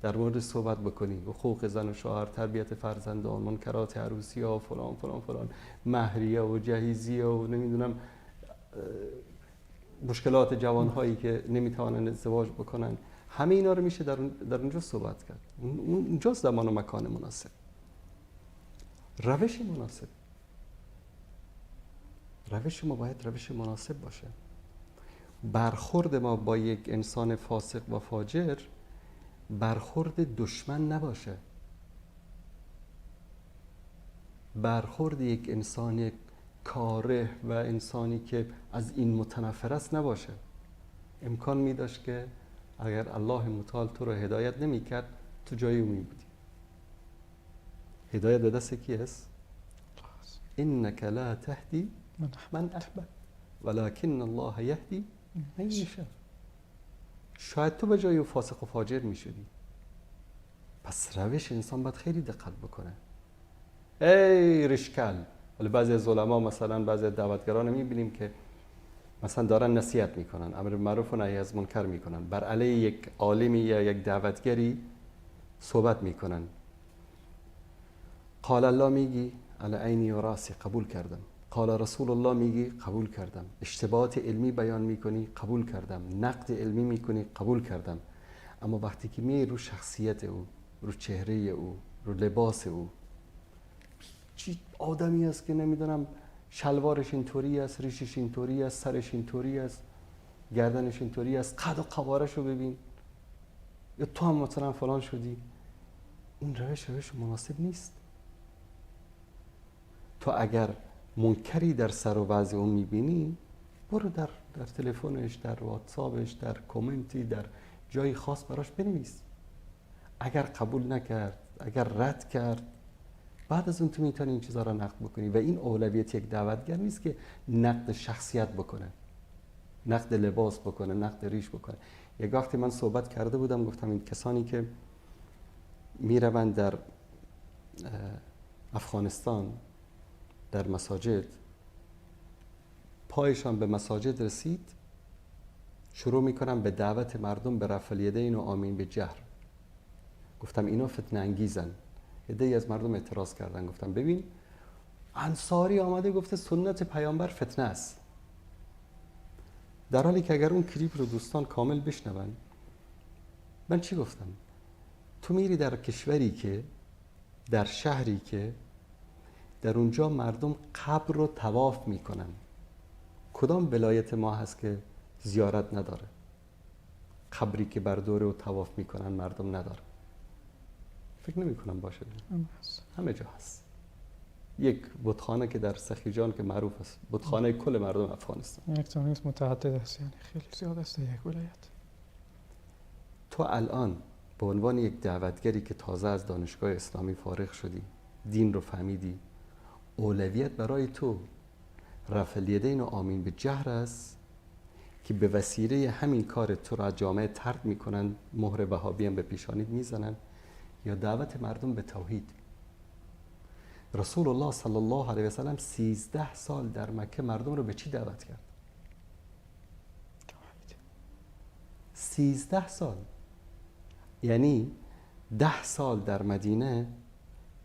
Speaker 2: در مورد صحبت بکنی، حقوق زن و شوهر، تربیت فرزندان، منکرات عروسی ها، فلان فلان فلان، مهریه و جهیزیه و نمیدونم مشکلات جوانهایی که نمیتوانند ازدواج بکنن، همه اینا رو میشه در اونجا صحبت کرد. اونجا زمان و مکان مناسب، روش مناسب. روش ما باید روش مناسب باشه. برخورد ما با یک انسان فاسق و فاجر برخورد دشمن نباشه. برخورد یک انسان کاره و انسانی که از این متنفر است نباشه. امکان می داشت که اگر الله متعال تو رو هدایت نمی کرد تو جای او می بودی. هدایت به دست کی است؟ انک لا تهدی من احببت ولکن الله یهدی من یشاء. شاید تو به جای او فاسق و فاجر می شدی. پس روش انسان باید خیلی دقت بکنه. ای ریشکل، ولی بعضی از علما مثلا بعضی از دعوتگران می بینیم که مثلا دارن نصیحت میکنن، امر معروف و نهی از منکر میکنن، بر علیه یک عالمی یا یک دعوتگری صحبت میکنن. قال الله میگی علی عینی و راسی، قبول کردم. قال رسول الله میگی قبول کردم. اشتباهات علمی بیان میکنی قبول کردم. نقد علمی میکنی قبول کردم. اما وقتی که میای رو شخصیت او، رو چهره او، رو لباس او، چی آدمی است که نمیدونم شلوارش اینطوری است، ریشش اینطوری است، سرش اینطوری است، گردنش اینطوری است، قد و قوارش رو ببین، یا تو هم مثلا فلان شدی، این روش مناسب نیست. تو اگر منکری در سر و وضع اون میبینی، برو در تلفنش، در واتساپش، در کامنتی، در جای خاص براش بنویس. اگر قبول نکرد، اگر رد کرد، بعد از اون تو میتونی این چیزا رو نقد بکنی. و این اولویت یک دعوتگر نیست که نقد شخصیت بکنه، نقد لباس بکنه، نقد ریش بکنه. یک وقتی من صحبت کرده بودم، گفتم این کسانی که میروند در افغانستان در مساجد، پایشان به مساجد رسید، شروع میکنن به دعوت مردم به رفع الیدین و آمین به جهر. گفتم اینا فتنه انگیزن. عده‌ای از مردم اعتراض کردن. گفتم ببین، انصاری آمده گفته سنت پیامبر فتنه است، در حالی که اگر اون کلیپ رو دوستان کامل بشنون، من چی گفتم؟ تو میری در کشوری که، در شهری که در اونجا مردم قبر رو طواف میکنن. کدام ولایت ما هست که زیارت نداره؟ قبری که بر دوره و طواف میکنن مردم نداره. فکر نمی کنم باشه. همه جا هست. یک بتخانه که در سخیجان که معروف است، بتخانه کل مردم افغانستان.
Speaker 1: یک تا نیست، متعدد است، یعنی خیلی زیاد است یک ولایت.
Speaker 2: تو الان به عنوان یک دعوتگری که تازه از دانشگاه اسلامی فارغ شدی، دین رو فهمیدی، اولویت برای تو رفع الیدین و آمین به جهر است که به وسیله همین کار تو را از جامعه طرد میکنن، مهر وهابی هم به پیشانیت میزنن، یا دعوت مردم به توحید. رسول الله صلی الله علیه و سلم 13 سال در مکه مردم رو به چی دعوت کرد؟
Speaker 1: توحید.
Speaker 2: 13 سال، یعنی 10 سال در مدینه،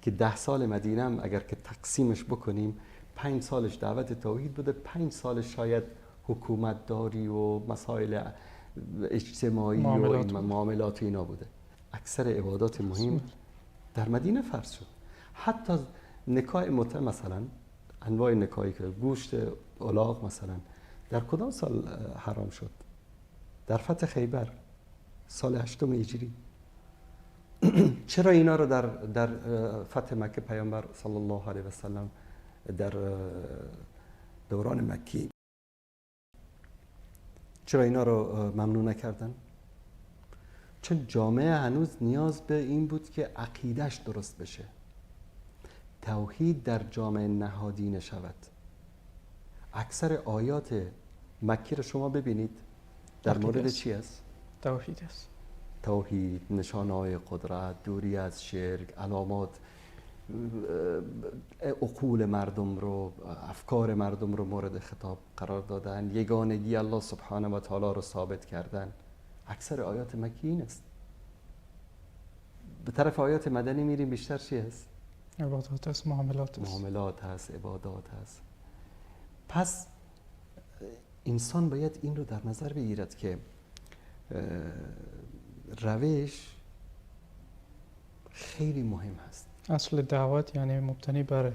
Speaker 2: که 10 سال مدینه هم اگر که تقسیمش بکنیم 5 سالش دعوت توحید بوده، 5 سالش شاید حکومت داری و مسائل اجتماعی و معاملات و اینا بوده. اکثر عبادات مهم در مدینه فرض شد. حتی نکاح متعه مثلا، انواع نکاحی که گوشت الاغ مثلا در کدام سال حرام شد؟ در فتح خیبر سال 8 هجری. چرا اینا رو در فتح مکه پیامبر صلی الله علیه و سلم در دوران مکی چرا اینا رو ممنوع نکردن؟ چون جامعه هنوز نیاز به این بود که عقیدهش درست بشه، توحید در جامعه نهادینه شود. اکثر آیات مکی رو شما ببینید در مورد چی است؟
Speaker 1: توحید است.
Speaker 2: توحید، نشانه‌های قدرت، دوری از شرک، علامات عقول مردم رو، افکار مردم رو مورد خطاب قرار دادن، یگانگی الله سبحانه و تعالی رو ثابت کردن. اکثر آیات مکی این است. به طرف آیات مدنی میریم بیشتر چی هست؟
Speaker 1: عبادات هست، معاملات هست.
Speaker 2: معاملات هست، عبادات هست. پس انسان باید این رو در نظر بگیرد که روش خیلی مهم هست.
Speaker 1: اصل دعوت یعنی مبتنی بر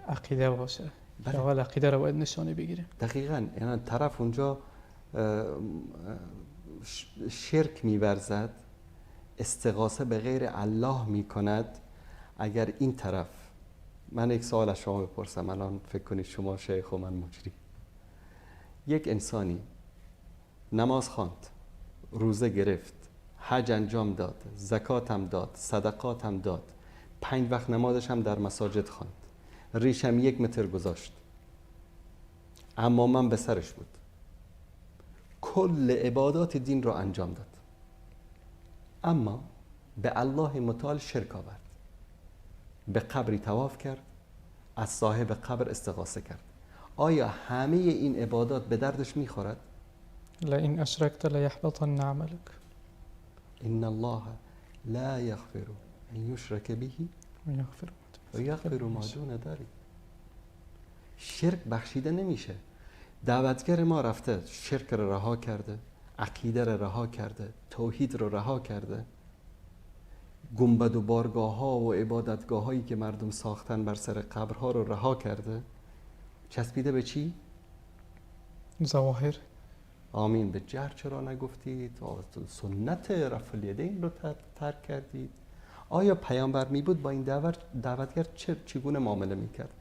Speaker 1: عقیده باشه. بله. اول عقیده رو باید نشانه بگیریم.
Speaker 2: دقیقاً. یعنی طرف اونجا شرک می‌ورزد، استغاثه به غیر الله می‌کند. اگر این طرف، من یک سوال از شما بپرسم الان، فکر کنید شما شیخ و من مجری. یک انسانی نماز خواند، روزه گرفت، حج انجام داد، زکات هم داد، صدقات هم داد، 5 وقت نمازش هم در مساجد خواند، ریشم 1 متر گذاشت، اما من به سرش بود، کل عبادات دین رو انجام داد، اما به الله متعال شرک آورد، به قبری طواف کرد، از صاحب قبر استغاثه کرد. آیا همه این عبادات به دردش میخورد؟
Speaker 1: لئن اشرکت لیحبطن عملک
Speaker 2: ان الله لا یغفر ان یشرک به و یغفر ما دون ذلک. شرک بخشیده نمیشه. دعوتگر ما رفته شرک رو رها کرده، عقیده رو رها کرده، توحید رو رها کرده، گنبد و بارگاه ها و عبادتگاه هایی که مردم ساختن بر سر قبرها رو رها کرده، چسبیده به چی؟
Speaker 1: ظواهر.
Speaker 2: آمین به جهر چرا نگفتید؟ سنت رفع الیدین رو ترک کردید. آیا پیامبر می بود با این دعوتگر چگونه معامله میکرد؟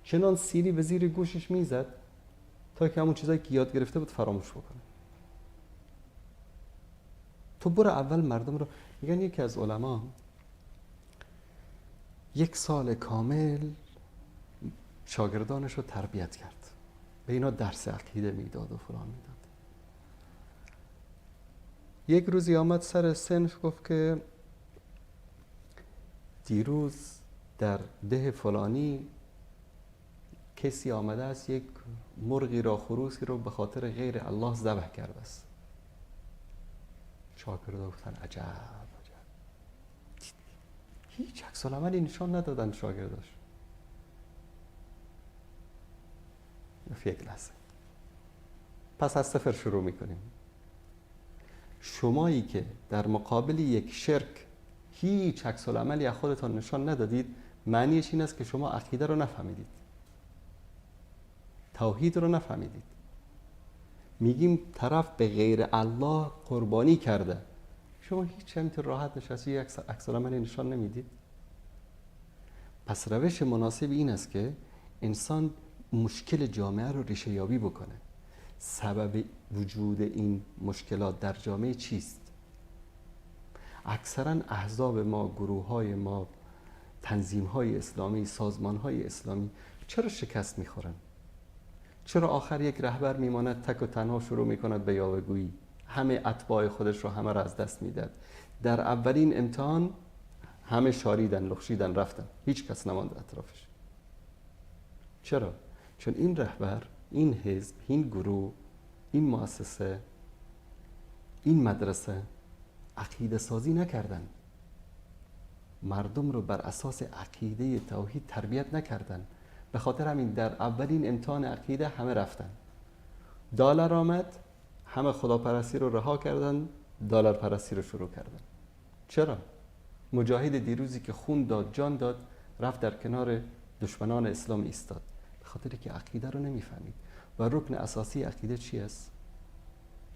Speaker 2: چنان سیلی به زیر گوشش میزد تا که همون چیزایی که یاد گرفته بود فراموش بکنه. تو برو اول مردم رو، میگن یکی از علما 1 سال کامل شاگردانش رو تربیت کرد، به اینا درس عقیده میداد و فلان میداد. یک روزی آمد سر صنف گفت که دیروز در ده فلانی کسی آمده است یک مرغی را، خروسی رو به خاطر غیر الله ذبح کرده است. شاگردا گفتن عجب عجب. هیچ عکس العملی نشان ندادن شاگرداش. یک لحظه، پس از صفر شروع میکنیم. شمایی که در مقابل یک شرک هیچ عکس العملی از خودتان نشان ندادید، معنیش این است که شما عقیده رو نفهمیدید، توحید رو نفهمیدید. میگیم طرف به غیر الله قربانی کرده، شما هیچ همینطور راحت نشستی یک عکس العمل نشان نمیدید. پس روش مناسب این است که انسان مشکل جامعه رو ریشه یابی بکنه. سبب وجود این مشکلات در جامعه چیست؟ اکثرا احزاب ما، گروه های ما، تنظیم های اسلامی، سازمان های اسلامی چرا شکست میخورن؟ چرا آخر یک رهبر میماند تک و تنها شروع میکند به یاوه‌گویی، همه اتباع خودش رو همه را از دست میداد. در اولین امتحان همه شاریدن، لخشیدن، رفتن، هیچ کس نماند اطرافش. چرا؟ چون این رهبر، این حزب، این گروه، این مؤسسه، این مدرسه عقیده سازی نکردن، مردم رو بر اساس عقیده توحید تربیت نکردن. به خاطر همین در اولین امتحان عقیده همه رفتن. دلار آمد، همه خداپرستی رو رها کردن، دلار پرستی رو شروع کردن. چرا؟ مجاهد دیروزی که خون داد، جان داد، رفت در کنار دشمنان اسلام ایستاد، به خاطر که عقیده رو نمیفهمید. و رکن اساسی عقیده چی است؟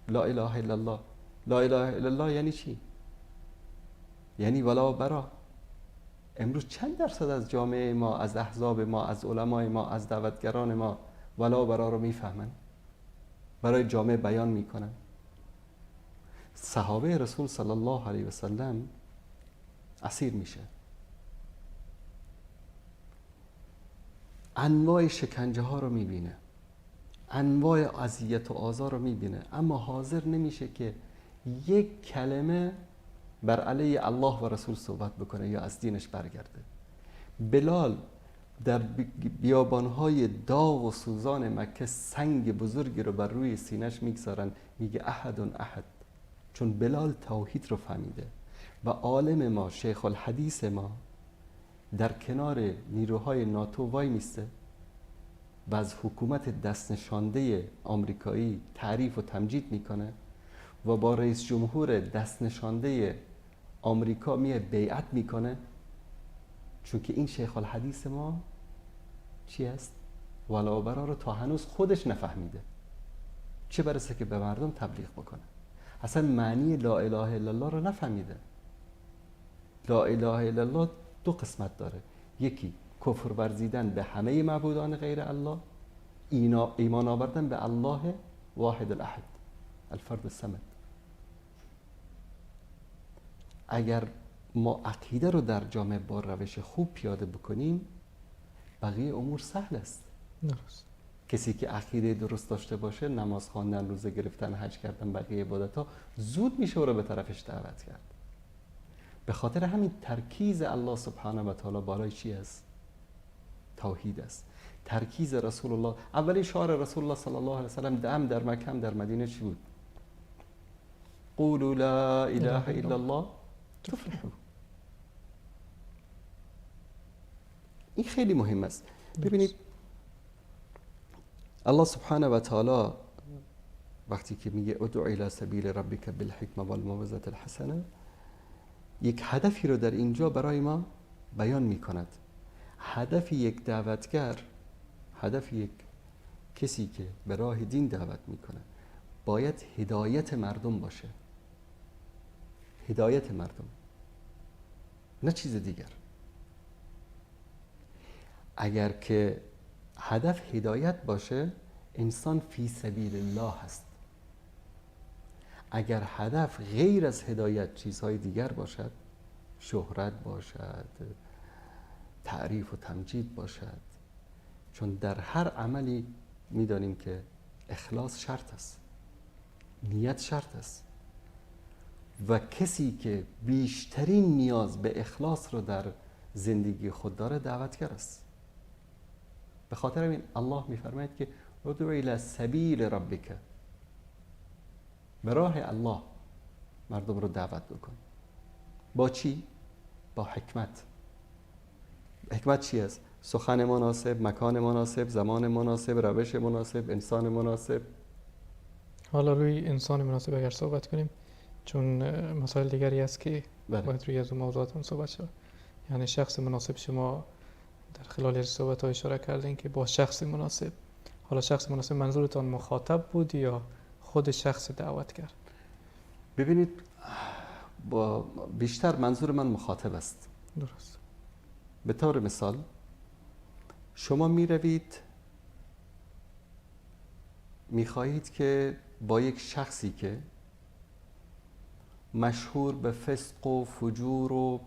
Speaker 2: لا اله الا الله. لا اله الا الله یعنی چی؟ یعنی ولا برا. امروز چند درصد از جامعه ما، از احزاب ما، از علمای ما، از دعوتگران ما ولا برا رو میفهمن، برای جامعه بیان میکنن؟ صحابه رسول صلی الله علیه و سلم اسیر میشه، انواع شکنجه ها رو میبینه، انواع اذیت و آزار رو میبینه، اما حاضر نمیشه که یک کلمه بر علیه الله و رسول صحبت بکنه یا از دینش برگرده. بلال در بیابانهای داغ و سوزان مکه سنگ بزرگی رو بر روی سینه‌اش میگذارن، میگه احد احد، چون بلال توحید رو فهمیده. و عالم ما، شیخ الحدیث ما، در کنار نیروهای ناتو وای میسته و از حکومت دستنشانده آمریکایی تعریف و تمجید میکنه و با رئیس جمهور دستنشانده آمریکا میه بیعت میکنه، چون که این شیخ الحدیث ما چی است؟ ولا برا رو تا هنوز خودش نفهمیده، چه برسه که به مردم تبلیغ بکنه. اصلا معنی لا اله الا الله رو نفهمیده. لا اله الا الله دو قسمت داره، یکی کفر ورزیدن به همه معبودان غیر الله، ایمان آوردن به الله واحد الاحد الفرد الصمد. اگر ما عقیده رو در جامعه با روش خوب پیاده بکنیم، بقیه امور سهل است.
Speaker 1: درست.
Speaker 2: کسی که عقیده درست داشته باشه، نماز خواندن، روزه گرفتن، حج کردن، بقیه عبادت ها زود میشه او رو به طرفش دعوت کرد. به خاطر همین ترکیز الله سبحانه و تعالی بالای چی است؟ توحید است. ترکیز رسول الله، اولین شعار رسول الله صلی الله علیه و سلم دم در مکه هم در مدینه چی بود؟ قولوا لا اله الا الله تفلحوا. این خیلی مهم است. ببینید الله سبحانه و تعالی وقتی که میگه ادع الی سبیل ربک بالحکمه والموعظه الحسنه، یک هدفی رو در اینجا برای ما بیان میکند. هدف یک دعوتگر، هدف یک کسی که به راه دین دعوت میکنه، باید هدایت مردم باشه. هدایت مردم، نه چیز دیگر. اگر که هدف هدایت باشه، انسان فی سبیل الله هست. اگر هدف غیر از هدایت چیزهای دیگر باشد، شهرت باشد، تعریف و تمجید باشد، چون در هر عملی میدانیم که اخلاص شرط است، نیت شرط است، و کسی که بیشترین نیاز به اخلاص رو در زندگی خود داره دعوتگر است. به خاطر همین الله میفرماید که ادع الی سبیل ربک، به راه الله مردم رو دعوت بکن. با چی؟ با حکمت. حکمت چی است؟ سخن مناسب، مکان مناسب، زمان مناسب، روش مناسب، انسان مناسب.
Speaker 1: حالا روی انسان مناسب اگر صحبت کنیم، چون مسائل دیگری است که باید روی از اون موضوعات هم صحبت شود. یعنی شخص مناسب شما در خلال صحبت ها اشاره کردین که با شخص مناسب. حالا شخص مناسب منظورتان مخاطب بود یا خود شخص دعوت کرد؟
Speaker 2: ببینید، با بیشتر منظور من مخاطب است.
Speaker 1: درست.
Speaker 2: به طور مثال شما می روید می خواهید که با یک شخصی که مشهور به فسق و فجور و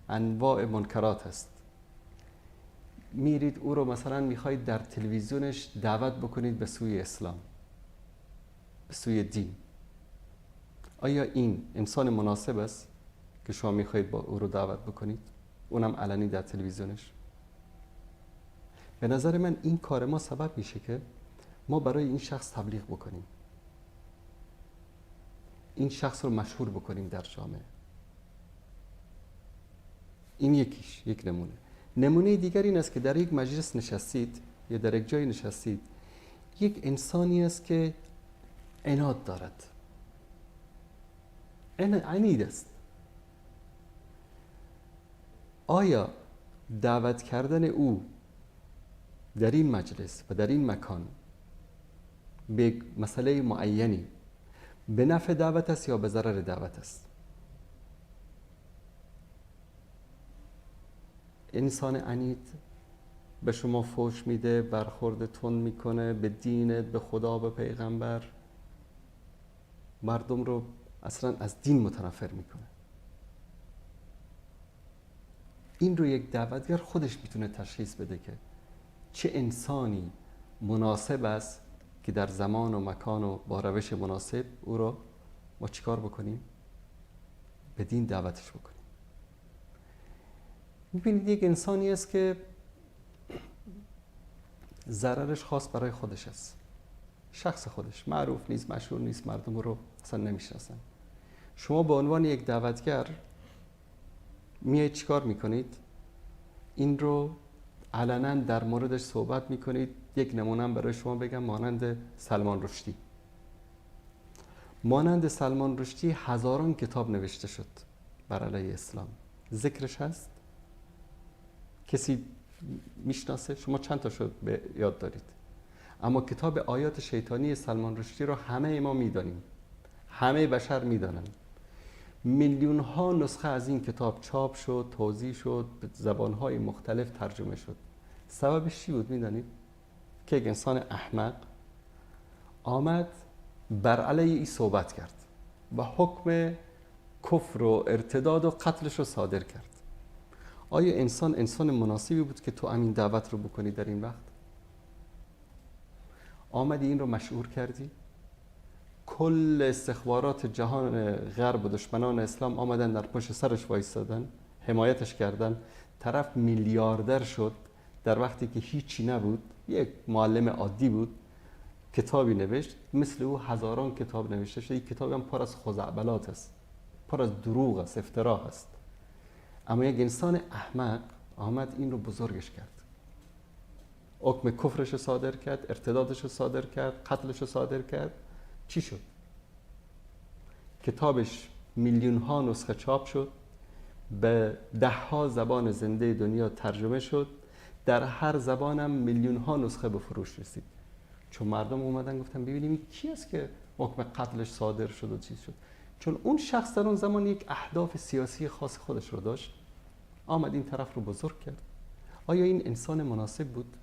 Speaker 2: انواع منکرات است، میرید او رو مثلا میخواهید در تلویزیونش دعوت بکنید به سوی اسلام، به سوی دین. آیا این انسان مناسب است که شما میخواهید با او رو دعوت بکنید، اونم علنی در تلویزیونش؟ به نظر من این کار ما سبب میشه که ما برای این شخص تبلیغ بکنیم، این شخص رو مشهور بکنیم در جامعه. این یکیش، یک نمونه. نمونه دیگر این است که در یک مجلس نشستید یا در یک جای نشستید، یک انسانی است که عناد دارد، عنید است. آیا دعوت کردن او در این مجلس و در این مکان به مسئله معینی به نفع دعوت است یا به ضرر دعوت است؟ انسان عنید به شما فحش میده، برخورد تند میکنه، به دینت، به خدا، به پیغمبر، مردم رو اصلا از دین متنفر میکنه. این رو یک دعوتگر خودش میتونه تشخیص بده که چه انسانی مناسب است که در زمان و مکان و با روش مناسب او رو ما چیکار بکنیم؟ به دین دعوتش بکنیم. میبینید یک انسانی است که ضررش خاص برای خودش است، شخص خودش، معروف نیست، مشهور نیست، مردم رو اصلا نمیشناسن. شما به عنوان یک دعوتگر میایید چیکار میکنید؟ این رو علنا در موردش صحبت میکنید. یک نمونه برای شما بگم، مانند سلمان رشدی. مانند سلمان رشدی هزاران کتاب نوشته شد بر علیه اسلام، ذکرش هست؟ کسی میشناسه؟ شما چند تا شد به یاد دارید؟ اما کتاب آیات شیطانی سلمان رشدی رو همه ما میدانیم، همه بشر میدانن. میلیون ها نسخه از این کتاب چاپ شد، توزیع شد، به زبانهای مختلف ترجمه شد. سببش چی بود میدانید؟ که یک انسان احمق آمد بر علیه ای صحبت کرد و حکم کفر و ارتداد و قتلش رو صادر کرد. آیا انسان مناسبی بود که تو امین دعوت رو بکنی در این وقت؟ آمدی این رو مشهور کردی، کل استخبارات جهان غرب و دشمنان اسلام آمدن در پشت سرش وایستادن، حمایتش کردن. طرف میلیاردر شد در وقتی که هیچی نبود، یک معلم عادی بود، کتابی نوشت، مثل او هزاران کتاب نوشته شد. یک کتابی هم پر از خزعبلات است، پر از دروغ است، افترا است. اما یک انسان احمق آمد این رو بزرگش کرد، حکم کفرش رو صادر کرد، ارتدادش رو صادر کرد، قتلش رو صادر کرد. چی شد؟ کتابش میلیون ها نسخه چاپ شد، به ده ها زبان زنده دنیا ترجمه شد، در هر زبانم میلیون ها نسخه به فروش رسید. چون مردم اومدن گفتن ببینیم کی است که حکم قتلش صادر شد و چیز شد. چون اون شخص در اون زمان یک اهداف سیاسی خاص خودش رو داشت، آمد این طرف رو بزرگ کرد. آیا این انسان مناسب بود؟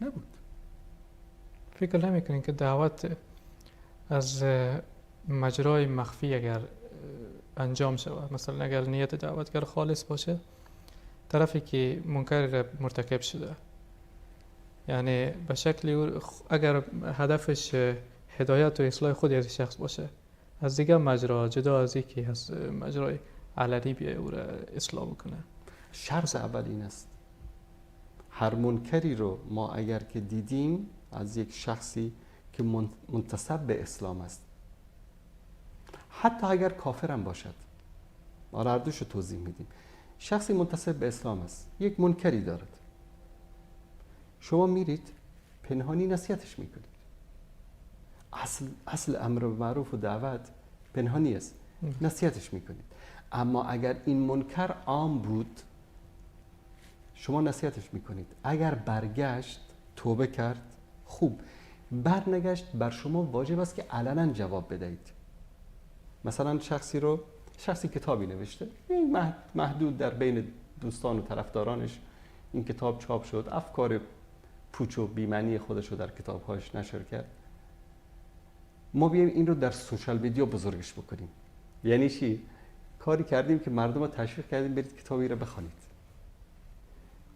Speaker 2: نبود.
Speaker 1: فکر نمی‌کنین که دعوت از مجرای مخفی اگر انجام شود، مثلا اگر نیت دعوتگر خالص باشه، طرفی که منکر مرتکب شده، یعنی به شکلی اگر هدفش هدایت و اصلاح خودی از شخص باشه، از دیگر مجرا جدا از یکی از مجرای علنی بیای او را اصلاح بکنه.
Speaker 2: شرط اول این است، هر منکری رو ما اگر که دیدیم از یک شخصی که منتسب به اسلام است، حتی اگر کافرم باشد، ما هر دوش رو توضیح میدیم، شخصی منتسب به اسلام است، یک منکری دارد، شما میرید پنهانی نصیحتش میکنید. اصل امر به معروف و دعوت پنهانی است، نصیحتش میکنید. اما اگر این منکر عام بود، شما نصیحتش میکنید، اگر برگشت توبه کرد خوب، برنگشت بر شما واجب است که علنا جواب بدهید. مثلا شخصی کتابی نوشته، محدود در بین دوستان و طرفدارانش این کتاب چاپ شد، افکار پوچ و بی‌معنی خودش رو در کتابهاش نشر کرد. ما بیایم این رو در social media بزرگش بکنیم. یعنی چی؟ کاری کردیم که مردم رو تشویق کردیم برید کتابی رو بخوانید.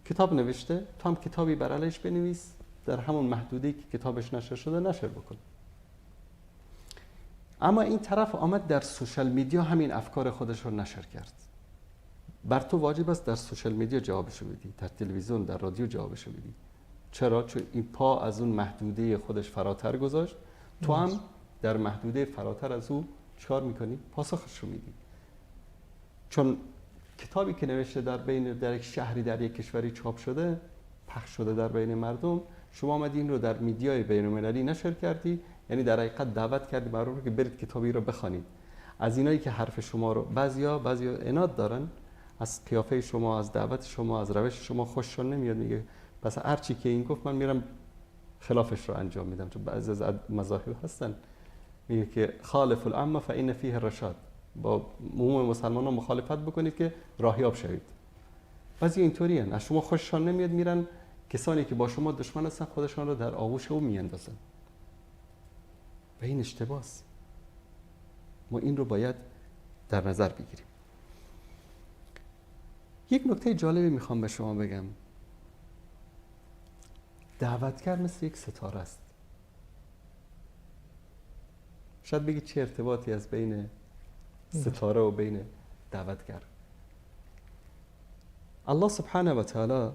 Speaker 2: کتاب نوشته، تو هم کتابی بر علیش بنویس، در همون محدوده‌ای که کتابش نشر شده نشر بکن. اما این طرف آمد در social media همین افکار خودش رو نشر کرد. بر تو واجب است در social media جوابشو بدی، در تلویزیون، در رادیو جوابشو بدی. چرا؟ چون این پا از اون محدوده خودش فراتر گذاشت، تو هم در محدوده فراتر از او چیکار میکنی؟ پاسخش رو میدی. چون کتابی که نوشته در بین در یک شهری در یک کشوری چاپ شده، پخش شده در بین مردم، شما آمدی این رو در media ی بین‌المللی نشر کردی، یعنی در حقیقت دعوت کردی مردم رو که برید کتابی رو بخوانید. از اینایی که حرف شما رو بعضیا عناد دارن، از قیافه شما، از دعوت شما، از روش شما خوششون نمیاد، میگه پس هر چی که این گفت من میرم خلافش رو انجام میدم. چون بعضی از مذاهب هستن میگه که خالف العامه فان فیه الرشاد، با عموم مسلمانان مخالفت بکنید که راهیاب شوید. بعضی اینطوری هن، از شما خوششان نمیاد، میرن کسانی که با شما دشمن هستن خودشان رو در آغوش او میاندازن و این اشتباه است. ما این رو باید در نظر بگیریم. یک نکته جالبی میخوام به شما بگم. دعوتگر مثل یک ستاره است. شاید بگید چه ارتباطی از بین ستاره و بین دعوتگر؟ الله سبحانه و تعالی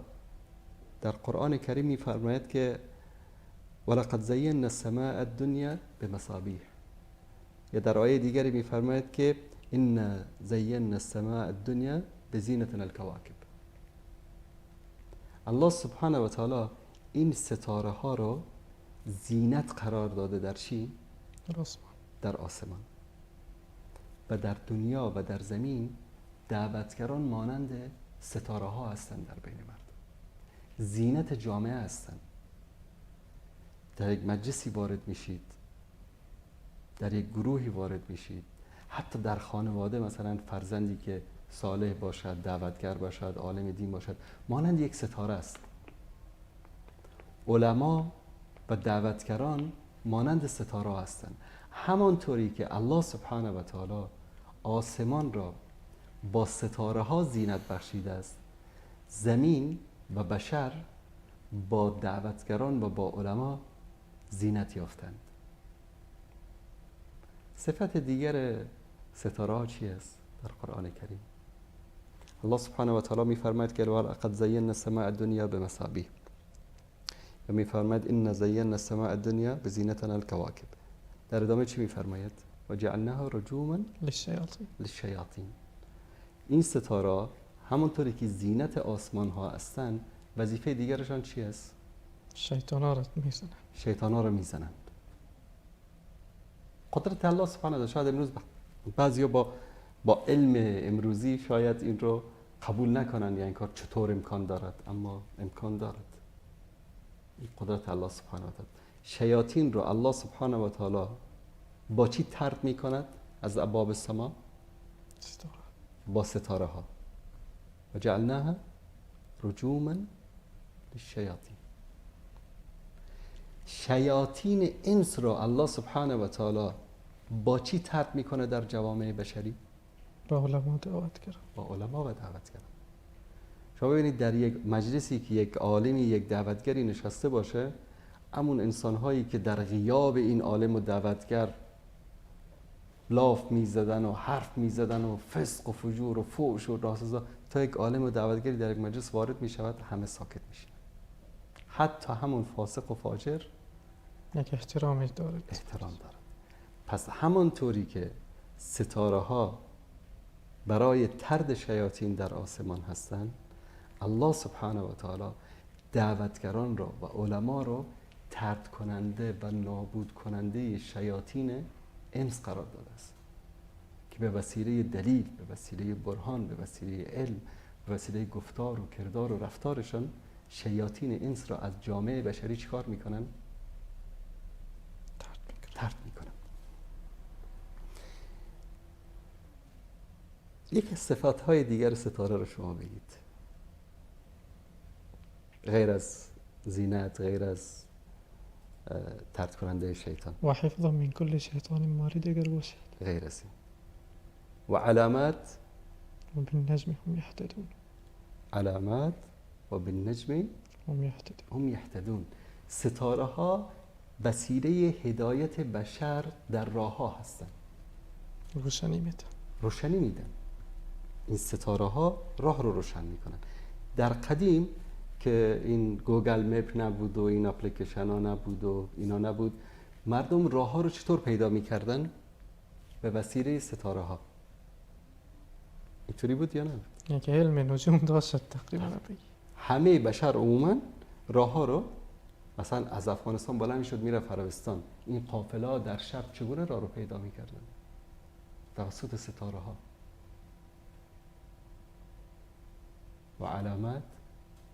Speaker 2: در قرآن کریم میفرماید که ولقد زینا السماء الدنیا بمصابیح، یا در آیه دیگری میفرماید که انا زینا السماء الدنیا بزینة الکواکب. الله سبحانه و تعالی این ستاره ها رو زینت قرار داده در چی؟
Speaker 1: در آسمان.
Speaker 2: در آسمان و در دنیا و در زمین دعوتگران مانند ستاره ها هستند در بین مردم، زینت جامعه هستند. در یک مجلسی وارد میشید، در یک گروهی وارد میشید، حتی در خانواده مثلا فرزندی که صالح باشد، دعوتگر باشد، عالم دین باشد، مانند یک ستاره است. علما و دعوتگران مانند ستاره هستند. همانطوری که الله سبحانه و تعالی آسمان را با ستاره ها زینت بخشیده است، زمین و بشر با دعوتگران و با علما زینت یافتند. صفت دیگر ستاره ها چی است در قرآن کریم؟ الله سبحانه و تعالی می‌فرماید که ولقد زینا السماء الدنیا بمصابیح، و می‌فرماید ان زینا السماء الدنیا بزینتنا الکواکب. در ادامه چی می‌فرماید؟ و جعلناها رجوما
Speaker 1: للشیاطین.
Speaker 2: للشیاطین. این ستاره همونطوری که زینت آسمان ها هستند، وظیفه دیگرشان چی است؟
Speaker 1: شیطان ها را میزنند.
Speaker 2: شیطان ها را میزنند. قدرت الله سبحانه و تعالی. شاید امروز بعضیا با علم امروزی شاید این رو قبول نکنند، یعنی این کار چطور امکان دارد، اما امکان دارد. این قدرت الله سبحانه و تعالی. شیاطین رو الله سبحانه و تعالی با چی طرد میکند از ابواب السما؟
Speaker 1: ستاره.
Speaker 2: با ستاره ها. و جعلناها رجوما للشیاطین. شیاطین انس رو الله سبحانه و تعالی با چی طرد میکنه در جوامع بشری؟
Speaker 1: با علما دعوت کردن.
Speaker 2: با علما و دعوت کردن. شما ببینید در یک مجلسی که یک عالمی، یک دعوتگری نشسته باشه، همون انسانهایی که در غیاب این عالم و دعوتگر لاف میزدن و حرف میزدن و فسق و فجور و فحش و راسزا، تا یک عالم و دعوتگری در یک مجلس وارد میشود همه ساکت میشن. حتی همون فاسق و فاجر
Speaker 1: یک احترامی دارد.
Speaker 2: احترام دارد. پس همانطوری که ستاره ها برای طرد شیاطین در آسمان هستند، الله سبحانه و تعالی دعوتگران را و علما را طرد کننده و نابود کننده شیاطین انس قرار داده است که که به وسیله دلیل، به وسیله برهان، به وسیله علم، به وسیله گفتار و کردار و رفتارشان شیاطین انس را از جامعه بشری چیکار میکنن؟ طرد میکنن. یک از صفاتهای دیگر ستاره رو شما بگید، غیر از زینت، غیر از طرد کننده شیطان.
Speaker 1: و حفظ من کل شیطان مارد اگر باشد،
Speaker 2: غیر از این. و علامات
Speaker 1: و بالنجم هم یهتدون.
Speaker 2: علامات و بالنجم
Speaker 1: هم یهتدون.
Speaker 2: هم یهتدون. ستاره ها وسیله هدایت بشر در راه ها هستند.
Speaker 1: روشنی میدن.
Speaker 2: روشنی میدن. این ستاره ها راه رو روشن میکنن. در قدیم که این Google Map نبود و این اپلیکیشن ها نبود و اینا نبود، مردم راه ها رو چطور پیدا میکردن؟ به وسیله ستاره ها. اینطوری بود یا نه؟
Speaker 1: یک علم نجوم داشت تقریبا.
Speaker 2: همه بشر عموما راه ها رو، مثلا از افغانستان بلند میشد میرفت عربستان، این قافله ها در شب چگونه راه رو پیدا میکردن؟ توسط ستاره ها. و علامات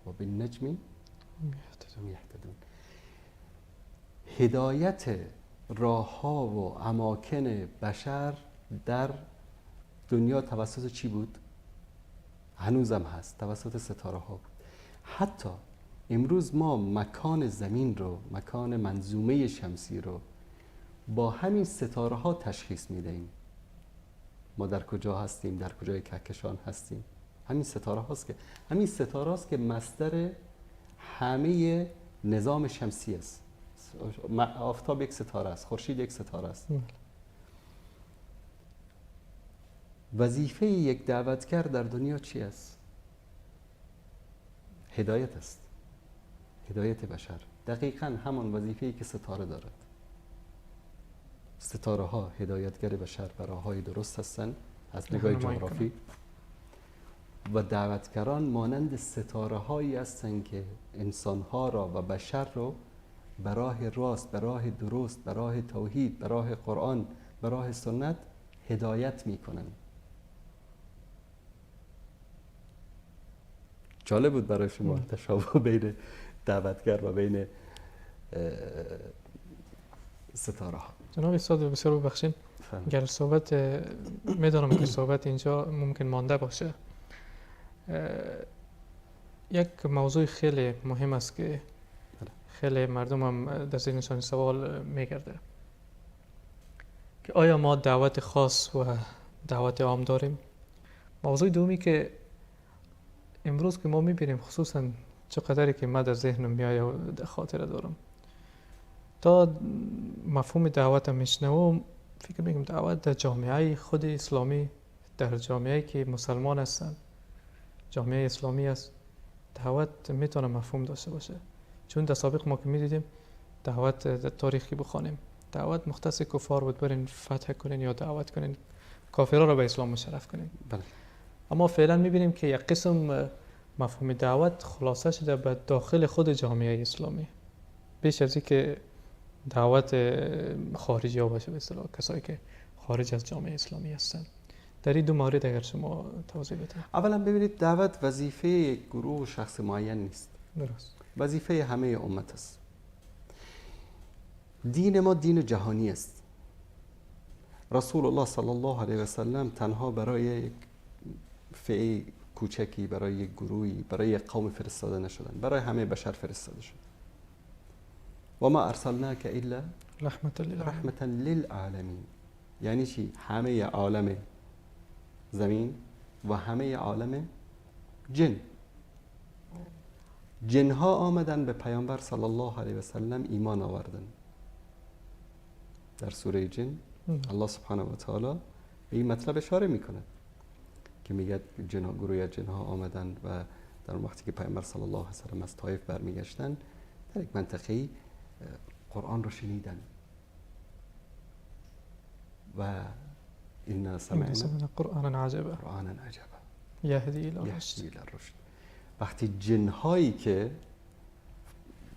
Speaker 2: و بالنجم هم یهتدون. هدایت راه ها و اماکن بشر در دنیا توسط چی بود؟ هنوزم هست، توسط ستاره ها بود. حتی امروز ما مکان زمین رو، مکان منظومه شمسی رو با همین ستاره ها تشخیص میدهیم. ما در کجا هستیم، در کجای کهکشان هستیم. همین ستاره هاست که، همین ستاره هاست که مصدر همه نظام شمسی است. آفتاب یک ستاره است، خورشید یک ستاره است. وظیفه یک دعوتگر در دنیا چی است؟ هدایت است. هدایت بشر. دقیقاً همان وظیفه‌ای که ستاره دارد. ستاره ها هدایتگر بشر به راه‌های درست هستند از نگاه جغرافی، و دعوتگران مانند ستاره هایی هستند که انسانها را و بشر را به راه راست، به راه درست، به راه توحید، به راه قرآن، به راه سنت هدایت میکنند. جالب بود برای شما تشابه بین دعوتگر و بین ستاره ها.
Speaker 1: جناب استاد بسیار ببخشید، اگر صحبت میدانم که صحبت اینجا ممکن مانده باشه، یک موضوع خیلی مهم است که خیلی مردم هم در ذهنشان سوال میگرده که آیا ما دعوت خاص و دعوت عام داریم؟ موضوع دومی که امروز که ما میبینیم، خصوصا چقدری که من در ذهنم میآید و در خاطره دارم، تا مفهوم دعوت میشنوم فکر میکنم دعوت در جامعه خود اسلامی، در جامعه که مسلمان هستند، جامعه اسلامی است، دعوت میتونه مفهوم داشته باشه. چون در سابق ما که میدیدیم دعوت در تاریخی بخوانیم، دعوت مختص کفار بود، برین فتح کنین یا دعوت کنین کافرها را به اسلام مشرف کنین.
Speaker 2: بله.
Speaker 1: اما فعلا میبینیم که یک قسم مفهوم دعوت خلاصه شده به داخل خود جامعه اسلامی، بیش از اینکه دعوت خارجی ها باشه، به اصطلاح کسایی که خارج از جامعه اسلامی هستند. در این دو مورد اگر شما توضیح بدید.
Speaker 2: اولا ببینید، دعوت وظیفه یک گروه و شخص معین نیست.
Speaker 1: درست.
Speaker 2: وظیفه همه امت است. دین ما دین جهانی است. رسول الله صلی الله علیه و سلم تنها برای یک فئه کوچکی، برای یک گروهی، برای یک قوم فرستاده نشدن، برای همه بشر فرستاده شد. و ما ارسلناک الا رحمة للعالمین. یعنی چی؟ همه عالم زمین و همه عالم جن. جنها آمدن به پیامبر صلی الله علیه و سلم ایمان آوردن. در سوره جن الله سبحانه و تعالی به این مطلب اشاره میکنه که میگه جنها، گروه جنها آمدن و در وقتی که پیامبر صلی الله علیه و سلم از طایف برمیگشتن در یک منطقه قرآن رو شنیدن و إنا سمعنا
Speaker 1: قرآنا عجبا،
Speaker 2: قرآنا عجبا
Speaker 1: یهدی الی الرشد.
Speaker 2: وقتی جنهایی که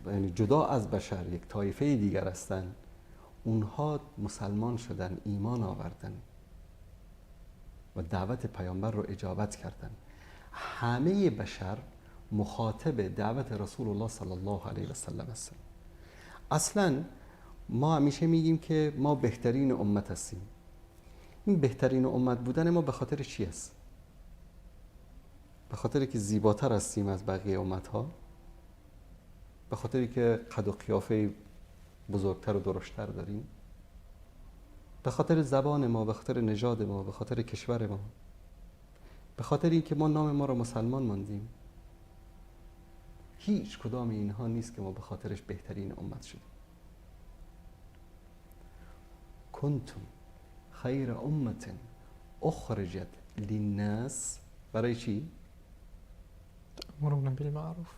Speaker 2: یعنی جدا از بشر یک طایفه دیگر هستند، اونها مسلمان شدن، ایمان آوردن، و دعوت پیامبر رو اجابت کردن. همه بشر مخاطب دعوت رسول الله صلی الله علیه و سلم هستن. اصلا ما همیشه میگیم که ما بهترین امت هستیم. این بهترین امت بودن ما به خاطر چی است؟ به خاطر که زیباتر هستیم از بقیه امت ها؟ به خاطر که قد و قیافه بزرگتر و درشتر داریم؟ به خاطر زبان ما، به خاطر نژاد ما، به خاطر کشور ما، به خاطر اینکه ما نام ما رو مسلمان ماندیم؟ هیچ کدام اینها نیست که ما به خاطرش بهترین امت شدیم. کنتم خیر امت اخرجت للناس، برای چی؟
Speaker 1: تأمرون بالمعروف،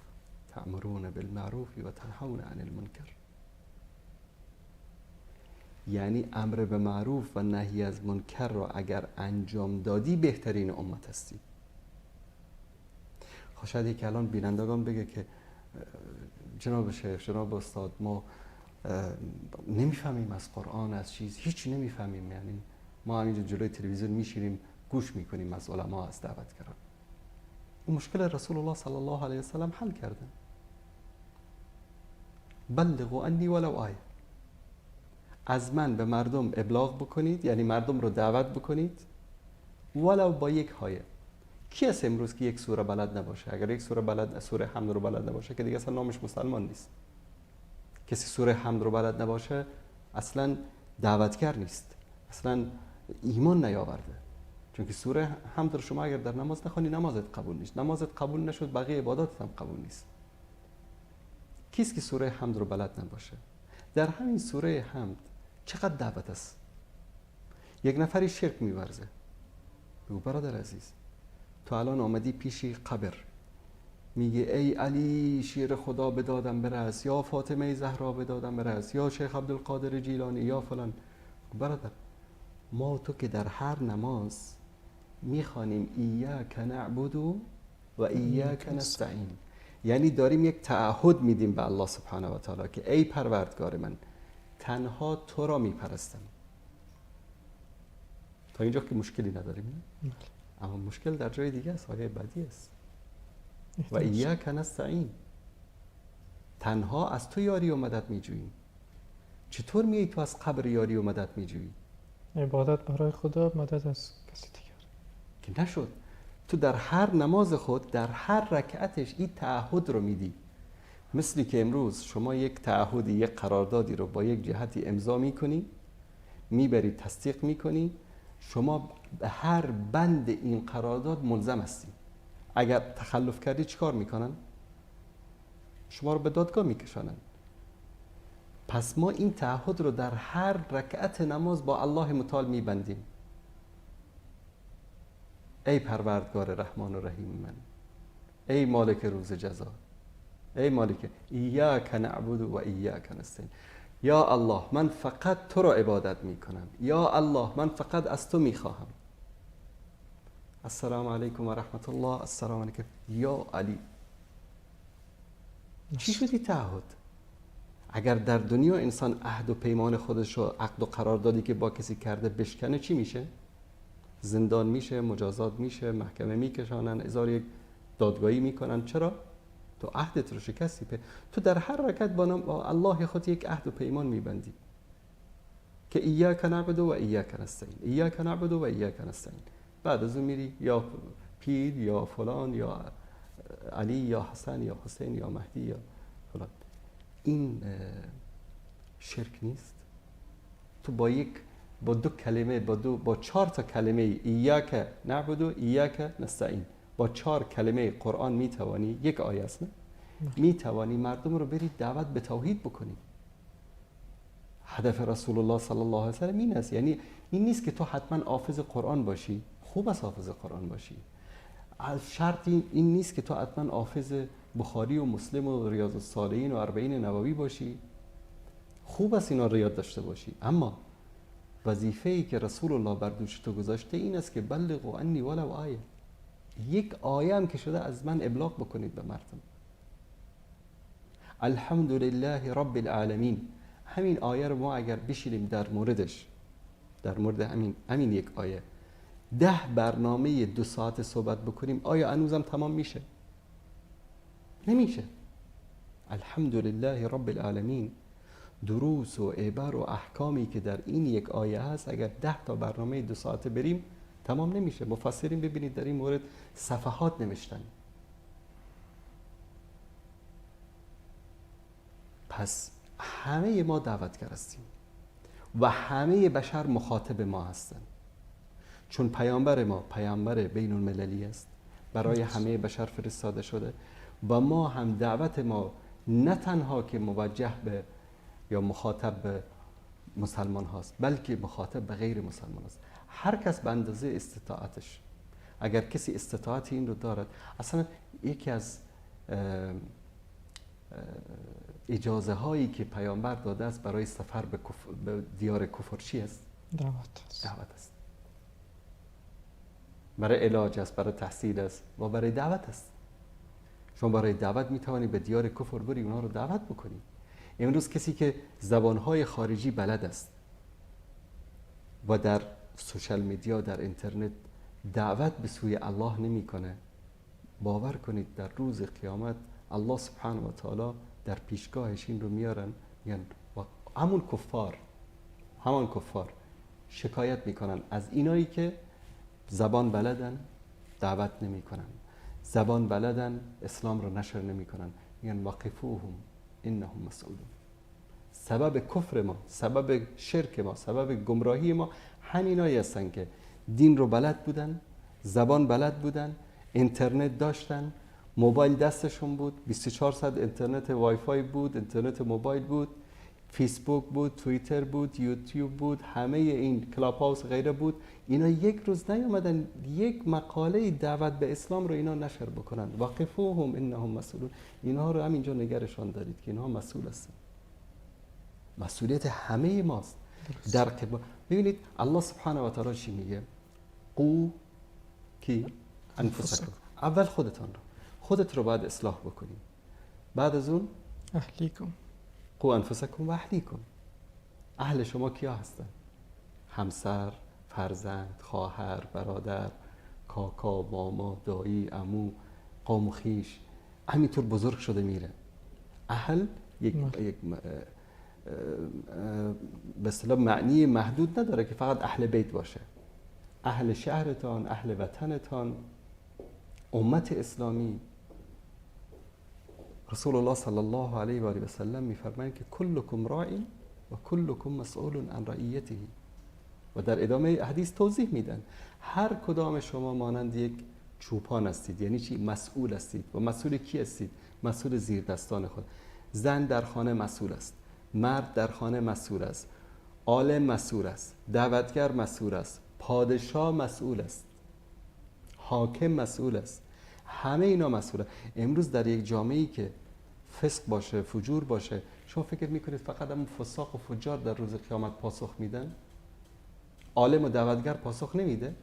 Speaker 2: تأمرون بالمعروف و تنهون عن المنکر. یعنی امر به معروف و نهی از منکر را اگر انجام دادی بهترین امت هستی. خب شاید یک الان بینندگان بگه که جناب شیخ، جناب استاد، ما نمیفهمیم از قرآن، از چیز هیچ نمیفهمیم، یعنی ما همینجا جلوی تلویزیون میشینیم گوش میکنیم از علما، از دعوتگران. این مشکل رسول الله صلی الله علیه وسلم حل کردن. بلغوا انی ولو آیه، از من به مردم ابلاغ بکنید، یعنی مردم رو دعوت بکنید ولو با یک آیه. کی هست امروز که یک سوره بلد نباشه؟ اگر یک سوره بلد، سوره حمد رو بلد نباشه که دیگه اصلا نامش مسلمان نیست. کسی سوره حمد رو بلد نباشه اصلا دعوتگر نیست، اصلا ایمان نیاورده. چون که سوره حمد رو شما اگر در نماز نخوانی نمازت قبول نیست، نمازت قبول نشد بقیه عباداتت هم قبول نیست. کیست که سوره حمد رو بلد نباشه؟ در همین سوره حمد چقدر دعوت است. یک نفری شرک می‌ورزه، بگو برادر عزیز تو الان آمدی پیشی قبر، میگه ای علی شیر خدا به دادم برس، یا فاطمه زهرا به دادم برس، یا شیخ عبدالقادر جیلانی، یا فلان. برادر ما تو که در هر نماز میخوانیم ایاک نعبد و ایاک نستعین، یعنی داریم یک تعهد میدیم به الله سبحانه و تعالی که ای پروردگار من تنها تو را میپرستم. تا اینجا که مشکلی نداریم، اما مشکل در جای دیگه است، آیه بعدی است. و ایاک نستعین، تنها از تو یاری و مدد میجوییم. چطور میای تو از قبر یاری و مدد میجویی؟
Speaker 1: عبادت برای خدا، مدد از کسی دیگر
Speaker 2: که نشد. تو در هر نماز خود، در هر رکعتش این تعهد رو میدی. مثلی که امروز شما یک تعهدی، یک قراردادی رو با یک جهتی امضا میکنی، میبری تصدیق میکنی، شما به هر بند این قرارداد ملزم هستی. اگر تخلف کردی چیکار میکنن؟ شما رو به دادگاه میکشانن. پس ما این تعهد رو در هر رکعت نماز با الله متعال میبندیم. ای پروردگار رحمان و رحیم من، ای مالک روز جزا، ای مالک، ایاک نعبد و ایاک نستعین. یا الله من فقط تو را عبادت میکنم، یا الله من فقط از تو میخواهم. السلام علیکم و رحمت الله، السلام علیکم یا علی. چی شدی تعهد؟ اگر در دنیا انسان عهد و پیمان خودش رو، عقد و قراردادی که با کسی کرده بشکنه چی میشه؟ زندان میشه، مجازات میشه، محکمه میکشانن، ازار یک دادگاهی میکنن. چرا؟ تو عهدت رو شکستی. تو در هر رکعت با الله خود یک عهد و پیمان میبندی که ایاک نعبد و ایاک نستعین، ایاک نعبد و ایاک نستعین. بعد از اون میری یا پیر یا فلان یا علی یا حسن یا حسین یا مهدی یا فلان. این شرک نیست؟ تو با یک، با دو کلمه، با چهار تا کلمه ایاک نعبد و ایاک نستعین، با چهار کلمه قرآن میتوانی، یک آیه است نه؟ میتوانی مردم رو بری دعوت به توحید بکنی. هدف رسول الله صلی الله علیه و سلم این است. یعنی این نیست که تو حتما حافظ قرآن باشی، خوب است حافظ قرآن باشی، از شرط این نیست که تو حتما حافظ بخاری و مسلم و ریاض الصالحین و اربعین نووی باشی، خوب است اینا رو یاد داشته باشی، اما وظیفه‌ای که رسول الله بر دوش تو گذاشته این است که بلغوا انی ولو آیه، یک آیه هم که شده از من ابلاغ بکنید به مردم. الحمدلله رب العالمین، همین آیه رو ما اگر بشینیم در موردش، در مورد همین یک آیه 10 برنامه 2 ساعت صحبت بکنیم، آیا هنوزم تمام میشه؟ نمیشه. الحمدلله رب العالمین، دروس و عبر و احکامی که در این یک آیه هست، اگر 10 تا برنامه 2 ساعته بریم تمام نمیشه. مفسرین ببینید در این مورد صفحات نوشتن. پس همه ما دعوتگر هستیم و همه بشر مخاطب ما هستند، چون پیامبر ما پیامبر بین المللی است، برای همه بشر فرستاده شده و ما هم دعوت ما نه تنها که موجه به یا مخاطب به مسلمان هاست، بلکه مخاطب به غیر مسلمان هاست. هر کس به اندازه استطاعتش، اگر کسی استطاعت این رو دارد، اصلا یکی از اجازه هایی که پیامبر داده است برای سفر به دیار کفر چی است؟
Speaker 1: دعوت است.
Speaker 2: دعوت است. برای علاج است، برای تحصیل است و برای دعوت است. شما برای دعوت می توانی به دیار کفر بری، اونها رو دعوت بکنی. امروز کسی که زبانهای خارجی بلد است و در social media، در اینترنت دعوت به سوی الله نمیکنه، باور کنید در روز قیامت الله سبحانه و تعالی در پیشگاهش این رو میارن، میگن همون کفار، همان کفار شکایت میکنن از اینایی که زبان بلدن دعوت نمیکنن، زبان بلدن اسلام رو نشر نمیکنن. میگن وقفوهم انهم مسئولون. سبب کفر ما، سبب شرک ما، سبب گمراهی ما همینایی هستن که دین رو بلد بودن، زبان بلد بودن، اینترنت داشتن، موبایل دستشون بود، 24 ساعت اینترنت وای فای بود، اینترنت موبایل بود، فیسبوک بود، توییتر بود، یوتیوب بود، همه این کلاب هاوس غیره بود. اینا یک روز نیامدن یک مقاله دعوت به اسلام رو اینا نشر بکنن. وقفوهم انهم مسئولون. اینها رو همینجا نگرشان دارید که اینها مسئول هستن. مسئولیت همه ماست. در قبال ببینید الله سبحانه و تعالی چی میگه؟ قو کی انفسکم. اول خودتان رو، خودت رو باید اصلاح بکنی، بعد از اون
Speaker 1: اهلیکم.
Speaker 2: قو انفسکم و اهلیکم. اهل شما کیا هستن؟ همسر، فرزند، خواهر، برادر، کاکا، ماما، دایی، عمو، قوم و خویش، همینطور بزرگ شده میره. اهل یک به اصطلاح معنی محدود نداره که فقط اهل بیت باشه. اهل شهرتان، اهل وطنتان، امت اسلامی. رسول الله صلی الله علیه و آله و سلم میفرمایند که کلکم راع و کلکم مسئول عن رعیته. و در ادامه حدیث توضیح میدن هر کدام شما مانند یک چوپان هستید. یعنی چی؟ مسئول هستید. و مسئول کی هستید؟ مسئول زیر دستان خود. زن در خانه مسئول است، مرد در خانه مسئول است، عالم مسئول است، دعوتگر مسئول است، پادشاه مسئول است، حاکم مسئول است. همه اینا مسئوله. امروز در یک جامعه‌ای که فسق باشه، فجور باشه، شما فکر میکنید فقط هم فساق و فجار در روز قیامت پاسخ میدن؟ عالم و دعوتگر پاسخ نمیده؟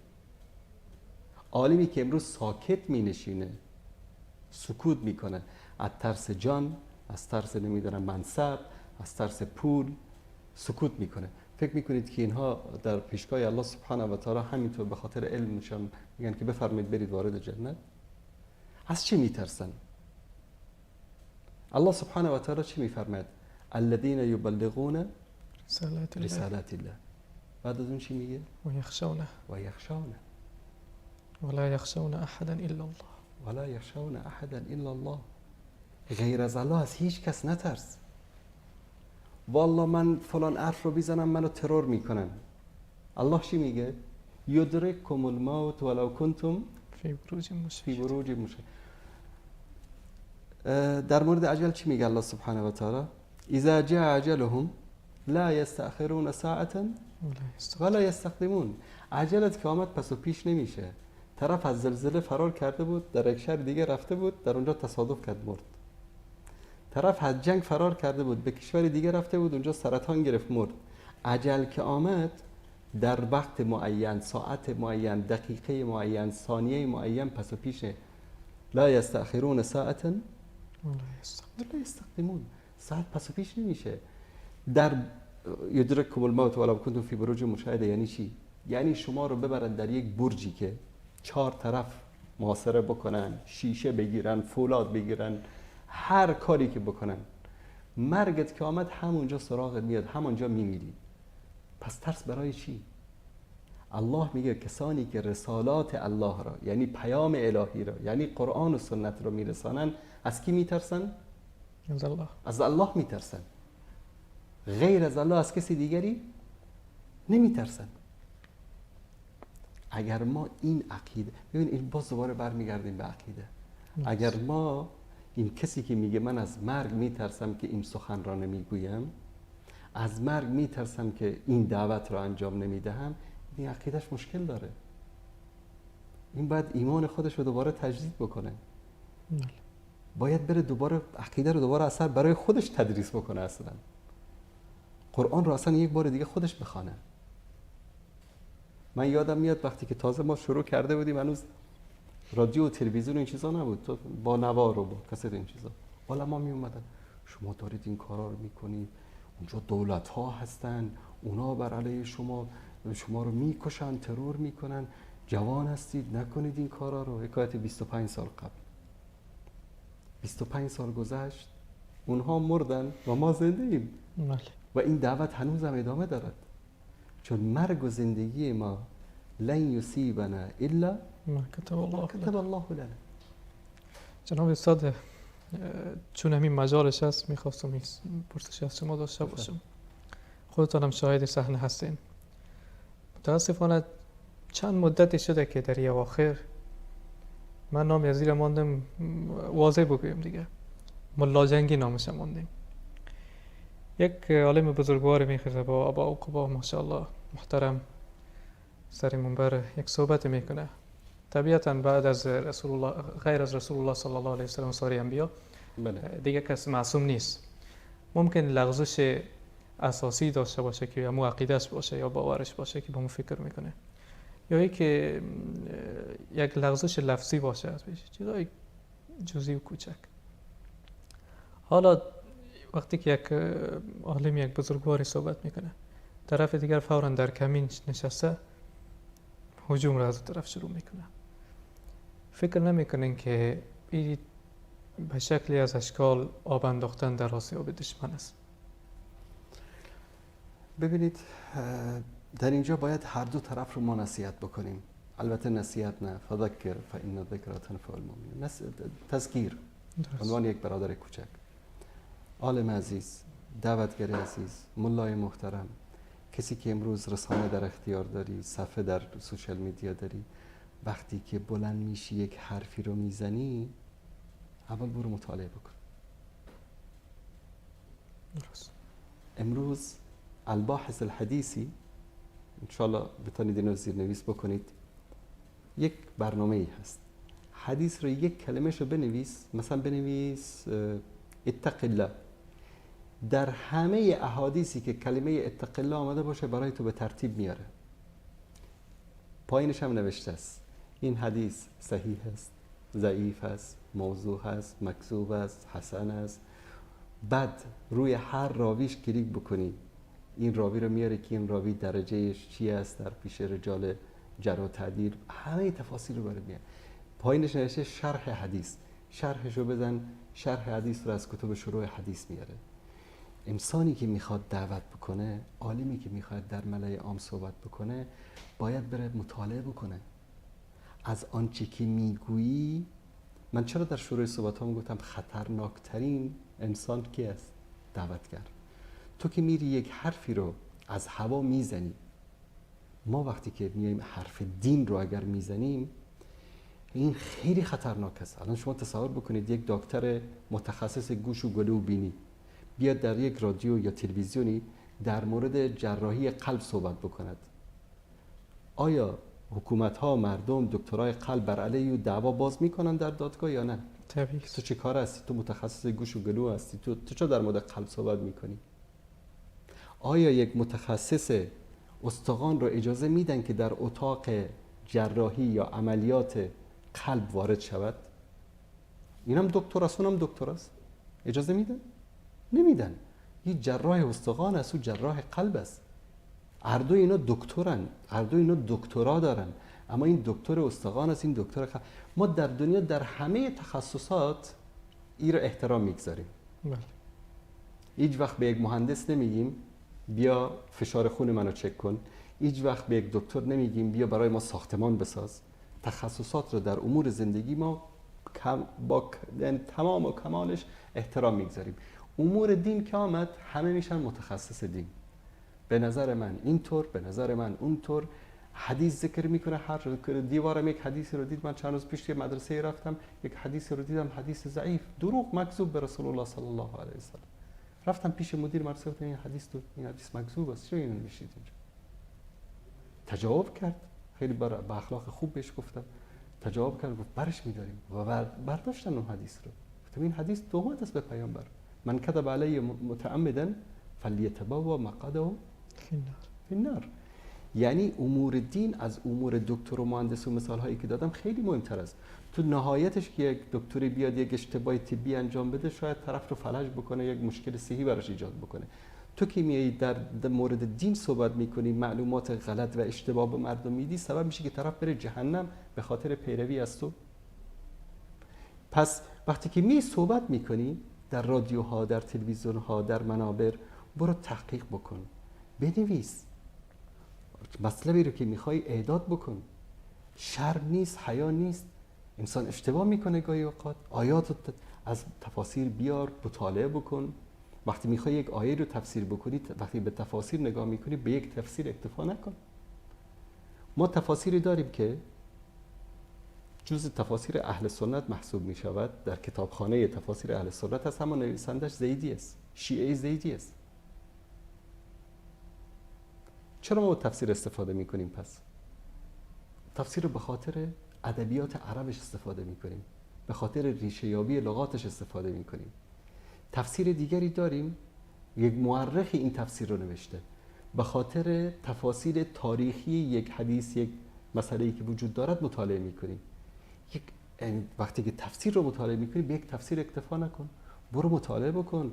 Speaker 2: عالمی که امروز ساکت مینشینه، سکوت میکنه، از ترس جان، از ترس نمیدونم منصب، از ترس پول سکوت میکنه. فکر میکنید که اینها در پیشگاه الله سبحانه و تعالی همینطور به خاطر علم میشن میگن که بفرمایید برید وارد جنت؟ از چی میترسن؟ الله سبحانه و تعالی چی میفرماید؟ الذین یبلغون رسالات الله. بعد از اون چی میگه؟
Speaker 1: و یخشونه
Speaker 2: و یخشونه
Speaker 1: ولا یخشون احدا الا الله.
Speaker 2: ولا یخشون احدا الا الله. غیر از الله از هیچ کس نترس. والله من فلان حرف رو بزنم منو ترور میکنن. الله چی میگه؟ یدرککم الموت ولو کنتم
Speaker 1: فی بروج
Speaker 2: مشیده. در مورد عجل چی میگه الله سبحانه و تعالی؟ اذا جاء اجلهم لا یستأخرون ساعة ولا یستقدمون. عجلت که آمد پس و پیش نمیشه. طرف از زلزله فرار کرده بود، در یک شهر دیگه رفته بود، در اونجا تصادف کرد مرد. طرف از جنگ فرار کرده بود، به کشور دیگه رفته بود، اونجا سرطان گرفت مرد. عجل که آمد در وقت معین، ساعت معین، دقیقه معین، ثانیه معین پس و پیش. لا یستأخرون ساعة ولا یستقدمون. ساعت پس و پیش نمیشه. در یدرککم الموت ولو کنتم فی بروج مشیده یعنی چی؟ یعنی شما رو ببرن در یک برجی که 4 طرف محاصره بکنن، شیشه بگیرن، فولاد بگیرن، هر کاری که بکنن، مرگت که آمد همونجا سراغت میاد، همونجا میمیری. پس ترس برای چی؟ الله میگه کسانی که رسالات الله را، یعنی پیام الهی را، یعنی قرآن و سنت را میرسانن، از کی میترسن؟
Speaker 1: از الله.
Speaker 2: از الله میترسن. غیر از الله از کسی دیگری نمیترسن. اگر ما این عقیده، ببین این باز دوباره برمیگردیم به عقیده. اگر ما این کسی که میگه من از مرگ میترسم که این سخن را نمیگویم، از مرگ میترسم که این دعوت را انجام نمیدهم، این عقیدهش مشکل داره. این باید ایمان خودش رو دوباره تجدید بکنه. باید بره دوباره عقیده رو دوباره اثر برای خودش تدریس بکنه. اصلا قرآن رو اصلا یک بار دیگه خودش بخوانه. من یادم میاد وقتی که تازه ما شروع کرده بودیم، هنوز رادیو و تلویزیون این چیزا نبود، با نوار و با کست این چیزا. علما می اومدن شما دارید این کارا رو میکنید، اونجا دولت ها هستن، اونا بر علیه شما، شما رو میکشن، ترور میکنن، جوان هستید نکنید این کارا رو. حکایت 25 سال قبل. 25 سال گذشت، اونها مردن و ما زنده ایم. و این دعوت هنوز هم ادامه دارد، چون مرگ و زندگی ما لن یصیبنا الا
Speaker 1: ما کتب
Speaker 2: الله لنا.
Speaker 1: جناب استاد، چون همین مجالش هست میخواستم این پرسش از شما داشته باشم. خودتانم شاهد صحنه هستین. متاسفانه چند مدتی شده که در اواخر من نام از زیر ماندم، واضح بگویم دیگه، ملا جنگی نامش ماندیم. یک عالم بزرگوار میخیزه با ابا عقبا ماشاءالله محترم سر منبر یک صحبت میکنه. طبیعتا بعد از رسول الله، غیر از رسول الله صلی الله علیه و سلم و سایر انبیا، دیگه کس معصوم نیست. ممکن لغزش اساسی داشته باشه که یا عقیده‌اش باشه یا باورش باشه که با مو فکر میکنه، یا اینکه یک لغزش لفظی باشه، از چیزای جزئی و کوچک. حالا وقتی که یک عالم، یک بزرگواری صحبت میکنه، طرف دیگر فوراً در کمین نشسته هجوم را از طرف شروع میکنه. فکر نمیکنن که این به شکلی از اشکال آب انداختن در آسیاب دشمن است.
Speaker 2: ببینید، در اینجا باید هر دو طرف رو ما نصیحت بکنیم. البته نصیحت نه، فذکر فان الذکری تنفع المؤمنین، تذکیر عنوان یک برادر کوچک. عالم عزیز، دعوتگر عزیز، ملای محترم، کسی که امروز رسانه در اختیار داری، صفحه در سوشال میدیا داری، وقتی که بلند میشی یک حرفی رو میزنی، اول برو مطالعه بکن.
Speaker 1: درست.
Speaker 2: امروز الباحث الحدیثی، انشالله بتانید اینو زیرنویس بکنید، یک برنامه ای هست. حدیث رو یک کلمه شو بنویس، مثلا بنویس اتق الله. در همه احادیثی که کلمه اتق الله آمده باشه برای تو به ترتیب میاره. پایینش هم نوشته است این حدیث صحیح است، ضعیف است، موضوع است، مکذوب است، حسن است. بعد روی هر راویش کلیک بکنی، این راوی رو میاره که این راوی درجهش چی است در پیش رجال جرح و تعدیل، همه تفاصیل رو برات میاره. پایینش نوشته شرح حدیث، شرحش رو بزن، شرح حدیث رو از کتب شروع حدیث میاره. انسانی که میخواد دعوت بکنه، عالمی که میخواد در ملأ عام صحبت بکنه، باید بره مطالعه بکنه از آنچه که میگویی. من چرا در شروع صحبتام گفتم خطرناکترین انسان کی است؟ دعوتگر. تو که میری یک حرفی رو از هوا میزنی، ما وقتی که میایم حرف دین رو اگر میزنیم، این خیلی خطرناک است. الان شما تصور بکنید یک دکتر متخصص گوش و گلو و بینی بیاد در یک رادیو یا تلویزیونی در مورد جراحی قلب صحبت بکند. آیا حکومت ها، مردم، دکترای قلب بر علیه او دعوا باز میکنن در دادگاه یا نه؟
Speaker 1: طبیعی.
Speaker 2: تو چه کار هستی؟ تو متخصص گوش و گلو هستی، تو چرا در مورد قلب صحبت میکنی؟ آیا یک متخصص استخوان رو اجازه میدن که در اتاق جراحی یا عملیات قلب وارد شود؟ اینم دکتر است، اونم دکتر است. اجازه میدن؟ نمیدن. این جراح استخوان است، او جراح قلب است. هر دو اینا دکترن، هر دو اینا دکترا دارن، اما این دکتر استخوان است، این دکتر ما در دنیا در همه تخصصات این رو احترام میگذاریم.
Speaker 1: بله.
Speaker 2: هیچ وقت به یک مهندس نمیگیم بیا فشار خون منو چک کن، هیچ وقت به یک دکتر نمیگیم بیا برای ما ساختمان بساز. تخصصات رو در امور زندگی ما با تمام و کمالش احترام میگذاریم. امور دین که آمد همه میشن متخصص دین. به نظر من اینطور، به نظر من اونطور. حدیث ذکر میکنه، هر دیوارم یک حدیثی رو دید. من چند روز پیش یه مدرسه رفتم، یک حدیثی رو دیدم، حدیث ضعیف، دروغ، مکذوب به رسول الله صلی الله علیه و سلم. رفتم پیش مدیر مدرسه، گفتم این حدیث تو، این حدیث مکذوب است، چرا اینو نوشتید اینجا؟ تجاوب کرد، خیلی با اخلاق خوب بهش گفتم، تجاوب کرد، گفت برش می‌داریم و برداشتن اون حدیث رو. گفتم این حدیث تهمت است به پیامبر. من کذب علی متعمدا فلیتبوأ مقعده فی النار. یعنی امور دین از امور دکتر و مهندس و مثال هایی که دادم خیلی مهمتر است. تو نهایتش که یک دکتری بیاد یک اشتباه طبی انجام بده، شاید طرف رو فلج بکنه، یک مشکل صحی براش ایجاد بکنه. تو که میای در مورد دین صحبت میکنی، معلومات غلط و اشتباه به مردم میدی، سبب میشه که طرف بره جهنم به خاطر پیروی از تو. پس وقتی که می صحبت میکنی در رادیوها، در تلویزیونها، در منابر، برو تحقیق بکن، بنویس مطلبی رو که میخوای اعداد بکن. شرم نیست، حیا نیست. انسان اشتباه میکنه گاهی اوقات. آیات رو از تفاسیر بیار، مطالعه بکن. وقتی میخوای یک آیه رو تفسیر بکنی، وقتی به تفاسیر نگاه میکنی، به یک تفسیر اکتفا نکن. ما تفاسیری داریم که جزء تفاسیر اهل سنت محسوب میشود، در کتابخانه تفاسیر اهل سنت هست، اما نویسندش زیدی است، شیعه زیدی است. چرا ما تفسیر استفاده میکنیم؟ پس تفسیر رو به خاطر ادبیات عربش استفاده میکنیم، به خاطر ریشه یابی لغاتش استفاده میکنیم. تفسیر دیگری داریم، یک مورخ این تفسیر رو نوشته، به خاطر تفاسیر تاریخی یک حدیث، یک مسئله‌ای که وجود دارد مطالعه میکنیم. یک وقتی که تفسیر رو مطالعه میکنی، به یک تفسیر اکتفا نکن، برو مطالعه بکن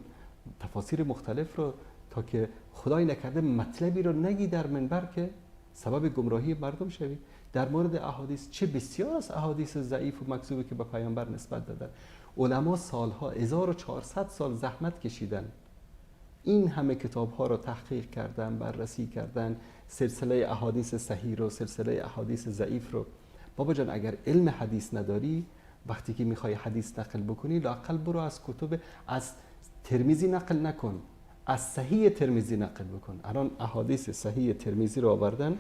Speaker 2: تفاسیر مختلف رو، تا که خدای نکرده مطلبی رو نگی در منبر که سبب گمراهی مردم شوی. در مورد احادیث چه بسیار از احادیث ضعیف و مکذوبی که به پیامبر نسبت دادن. علما سالها، 1400 سال زحمت کشیدن، این همه کتاب‌ها رو تحقیق کردن، بررسی کردن، سلسله احادیث صحیح رو، سلسله احادیث ضعیف رو. بابا جان اگر علم حدیث نداری، وقتی که میخوای حدیث نقل بکنی، لااقل برو از کتب، از ترمذی نقل نکن، از صحیح ترمذی نقل بکن. الان احادیث صحیح ترمذی رو آوردن،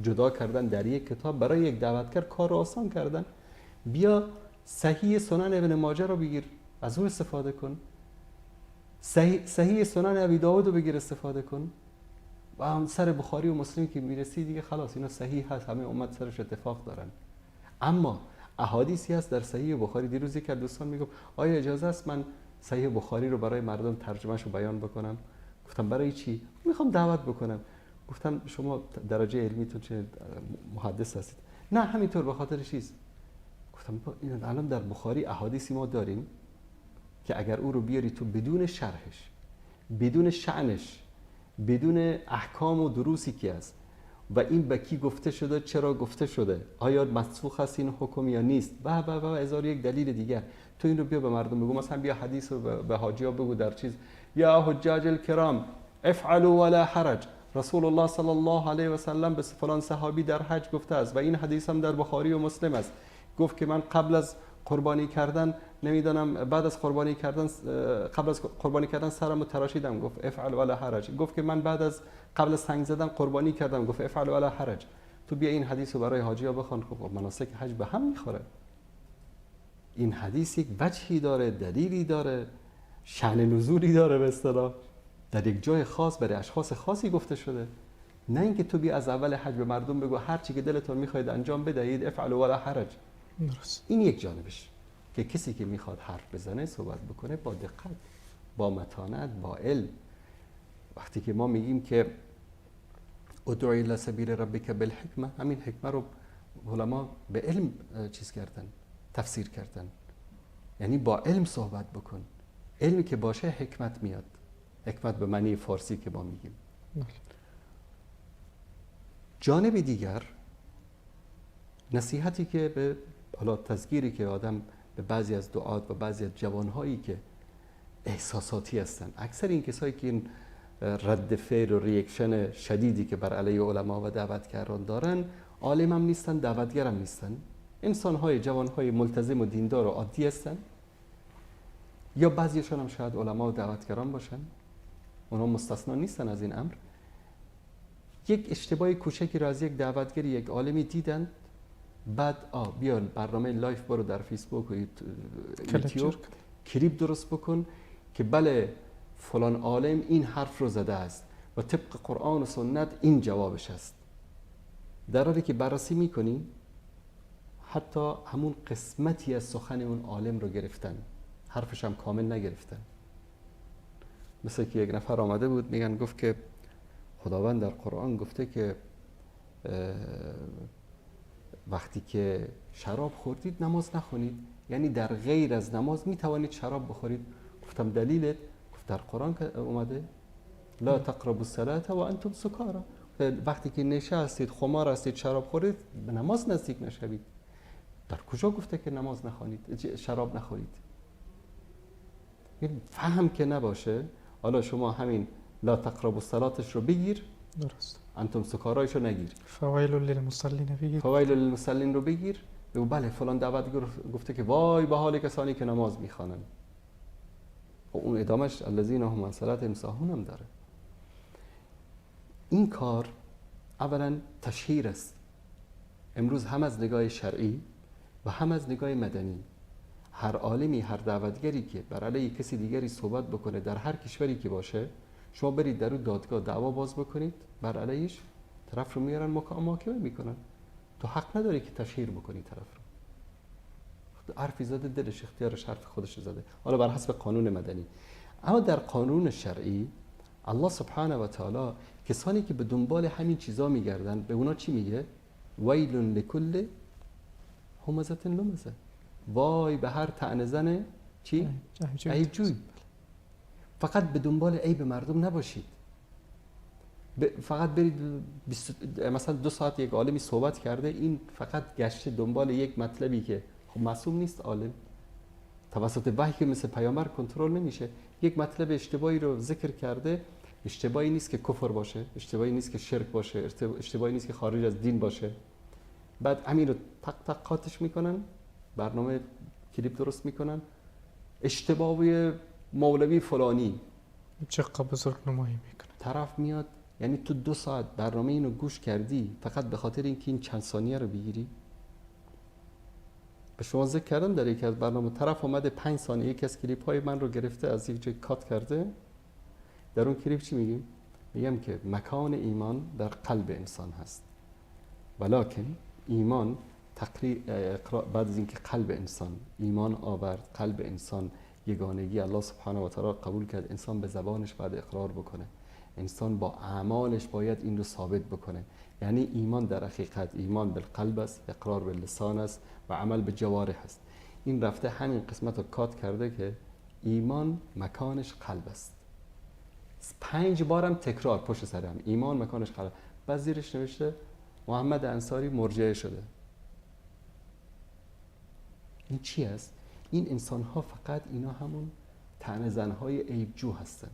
Speaker 2: جدا کردن در یک کتاب، برای یک دعوتگر کار رو آسان کردن. بیا صحیح سنن ابن ماجه رو بگیر، از اون استفاده کن. صحیح سنن ابی داود رو بگیر، استفاده کن. و هم سر بخاری و مسلم که میرسی دیگه خلاص، اینا صحیح هست، همه امت سرش اتفاق دارن. اما احادیثی هست در صحیح بخاری. دیروز یک از دوستان میگفت آیا اجازه است من صحیح بخاری رو برای مردم ترجمه‌شو بیان بکنم؟ گفتم برای چی؟ میخوام دعوت بکنم. گفتم شما درجه علمیتون چه، محدث هستید؟ نه همینطور به خاطر چیز. گفتم الان در بخاری احادیثی ما داریم که اگر او رو بیاری تو بدون شرحش، بدون شأنش، بدون احکام و دروسی که است و این به کی گفته شده، چرا گفته شده، آیا منسوخ است این حکم یا نیست، و و و هزار یک دلیل دیگر، تو این رو بیا به مردم بگو. مثلا بیا حدیث رو به حاجی‌ها بگو در چیز، یا حجاج الکرام افعلوا ولا حرج، رسول الله صلی الله علیه و سلم به فلان صحابی در حج گفته است و این حدیث هم در بخاری و مسلم است، گفت که من قبل از قربانی کردن نمیدانم، بعد از قربانی کردن، قبل از قربانی کردن سرمو تراشیدم، گفت افعل ولا حرج. گفت که من بعد از قبل از سنگ زدن قربانی کردم، گفت افعل ولا حرج. تو بیا این حدیث رو برای حاجی‌ها بخوان. خب مناسک حج به هم میخوره. این حدیث یک وجهی داره، دلیلی داره، شأن نزولی داره، به اصطلاح در یک جای خاص برای اشخاص خاصی گفته شده. نه اینکه تو بیا از اول حج به مردم بگو هر چی که دلتون میخواید انجام بدهید، افعل ولا حرج.
Speaker 1: درست.
Speaker 2: این یک جانبش که کسی که میخواد حرف بزنه، صحبت بکنه، با دقت، با متانت، با علم. وقتی که ما میگیم که ادعو الی سبیل ربک بالحکمه، همین حکمه رو علما به علم چیز کردن، تفسیر کردن. یعنی با علم صحبت بکن. علمی که باشه حکمت میاد. حکمت به معنی فارسی که ما میگیم. جانب دیگر، نصیحتی که به حالا تذکیری که آدم به بعضی از دعات و بعضی از جوانهایی که احساساتی هستن، اکثر این کسایی که این رد فعل و reaction شدیدی که بر علیه علما و دعوتگران دارن، عالم هم نیستن، دعوتگر هم نیستن، انسان‌های جوانهای ملتزم و دیندار و عادی هستن، یا بعضیشان هم شاید علما و دعوتگران باشن، اونا مستثنا نیستن از این امر. یک اشتباه کوچکی را از یک دعوتگر، یک عالمی دیدن، بعد بیا برنامه live برو در فیسبوک و یوتیوب کلیپ درست بکن که بله فلان عالم این حرف رو زده است و طبق قرآن و سنت این جوابش است. در حالی که بررسی میکنی حتی همون قسمتی از سخن اون عالم رو گرفتن، حرفش هم کامل نگرفتن. مثل که یک نفر آمده بود میگن، گفت که خداوند در قرآن گفته که وقتی که شراب خوردید نماز نخونید، یعنی در غیر از نماز میتوانید شراب بخورید. گفتم دلیلت؟ گفت در قرآن اومده لا تقربوا الصلاة و انتم سکارا، وقتی که نشه هستید، خمار هستید، شراب خورید، به نماز نزدیک نشوید. در کجا گفته که نماز نخوانید، شراب نخورید؟ فهم که نباشه. حالا شما همین لا تقربوا الصلاةش رو بگیر،
Speaker 1: درست،
Speaker 2: انتم سکارایش رو نگیر،
Speaker 1: فویل للمصلین بگیر،
Speaker 2: فویل للمصلین رو بگیر. بگو بله فلان دعوتگر گفته که وای به حال کسانی که نماز میخوانند. و اون ادامش الذین هم عن صلاتهم ساهون هم داره. این کار اولا تشهیر است، امروز هم از نگاه شرعی و هم از نگاه مدنی. هر عالمی، هر دعوتگری که بر علیه کسی دیگری صحبت بکنه در هر کشوری که باشه، شما برید در اون دادگاه دعوا باز بکنید بر علیهش، طرف رو میارن محاکمه میکنن. تو حق نداری که تشهیر بکنی طرف رو. حرفی زده، دلش اختیارش، حرف خودش زده، حالا بر حسب قانون مدنی. اما در قانون شرعی الله سبحانه و تعالی کسانی که به دنبال همین چیزا میگردن به اونا چی میگه؟ ویل لکل همزه لمزه، وای به هر طعنه زن چی؟ عیب جوی. فقط به دنبال عیب مردم نباشید. فقط برید مثلا 2 ساعت یک عالمی صحبت کرده، این فقط گشته دنبال یک مطلبی که خب معصوم نیست عالم، توسط وحی که مثل پیامبر کنترل نمیشه، یک مطلب اشتباهی رو ذکر کرده. اشتباهی نیست که کفر باشه، اشتباهی نیست که شرک باشه، اشتباهی نیست که خارج از دین باشه. بعد همین رو تق تق قاطش میکنن، برنامه کلیپ درست میکنن، اشتباهی مولوی فلانی
Speaker 1: چقدر بزرگ نمایی میکنه.
Speaker 2: طرف میاد، یعنی تو 2 ساعت برنامه اینو گوش کردی فقط به خاطر اینکه این چند ثانیه رو بگیری. به شما ذکر کردم در یکی از برنامه، طرف اومده 5 ثانیه یکی از کلیپ های من رو گرفته، از یک جای کات کرده. در اون کلیپ چی میگیم؟ میگم که مکان ایمان در قلب انسان هست، ولیکن ایمان بعد از اینکه قلب انسان ایمان آورد، قلب انسان یگانگی الله سبحانه و تعالی قبول کرد، انسان به زبانش باید اقرار بکنه، انسان با اعمالش باید این رو ثابت بکنه. یعنی ایمان در حقیقت ایمان بالقلب است، اقرار باللسان است و عمل به جوارح است. این رفته همین قسمت رو کات کرده که ایمان مکانش قلب است. 5 بارم تکرار پشت سر هم، ایمان مکانش قلب. بعد زیرش نوشته محمد انصاری مرجعه شده. این چی است؟ این انسان ها فقط اینا همون طعنه زنهای عیبجو هستن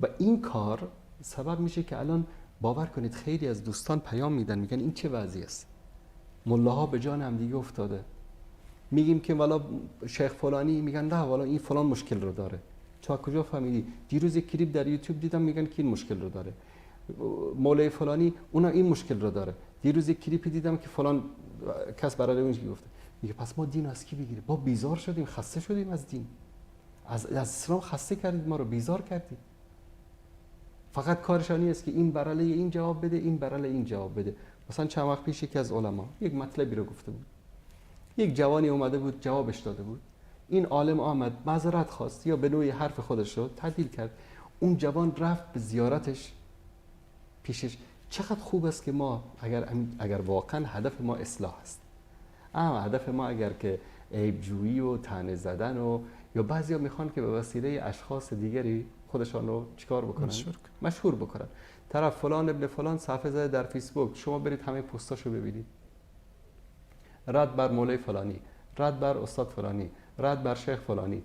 Speaker 2: و این کار سبب میشه که الان باور کنید خیلی از دوستان پیام میدن، میگن این چه وضعی است، ملاها به جان هم دیگه افتاده. میگیم که والا شیخ فلانی، میگن نه والا این فلان مشکل رو داره. تو کجا فهمیدی؟ دیروز یک کلیپ در یوتیوب دیدم میگن که این مشکل رو داره. مولای فلانی اونا این مشکل رو داره. دیروز یک کلیپی دیدم که فلان کس برای اون گفته. میگه پس ما دین از کی بگیریم؟ با بیزار شدیم، خسته شدیم از دین، از اسلام خسته کردید، ما رو بیزار کردید. فقط کارشانی است که این بر علیه این جواب بده، این بر علیه این جواب بده. مثلا چند وقت پیش یکی از علما یک مطلبی رو گفته بود، یک جوانی اومده بود جوابش داده بود، این عالم آمد معذرت خواست یا به نوعی حرف خودش رو تعدیل کرد. اون جوان رفت به زیارتش پیشش. چقدر خوب است که ما اگر واقعا هدف ما اصلاح است، اما هدف ما اگر که عیبجویی و طعنه زدن و یا بعضیا میخوان که به وسیله اشخاص دیگری خودشان رو چیکار بکنن؟ مشهور بکنن. طرف فلان ابن فلان صفحه زده در فیسبوک، شما برید همه پستاشو ببینید، رد بر مولای فلانی، رد بر استاد فلانی، رد بر شیخ فلانی.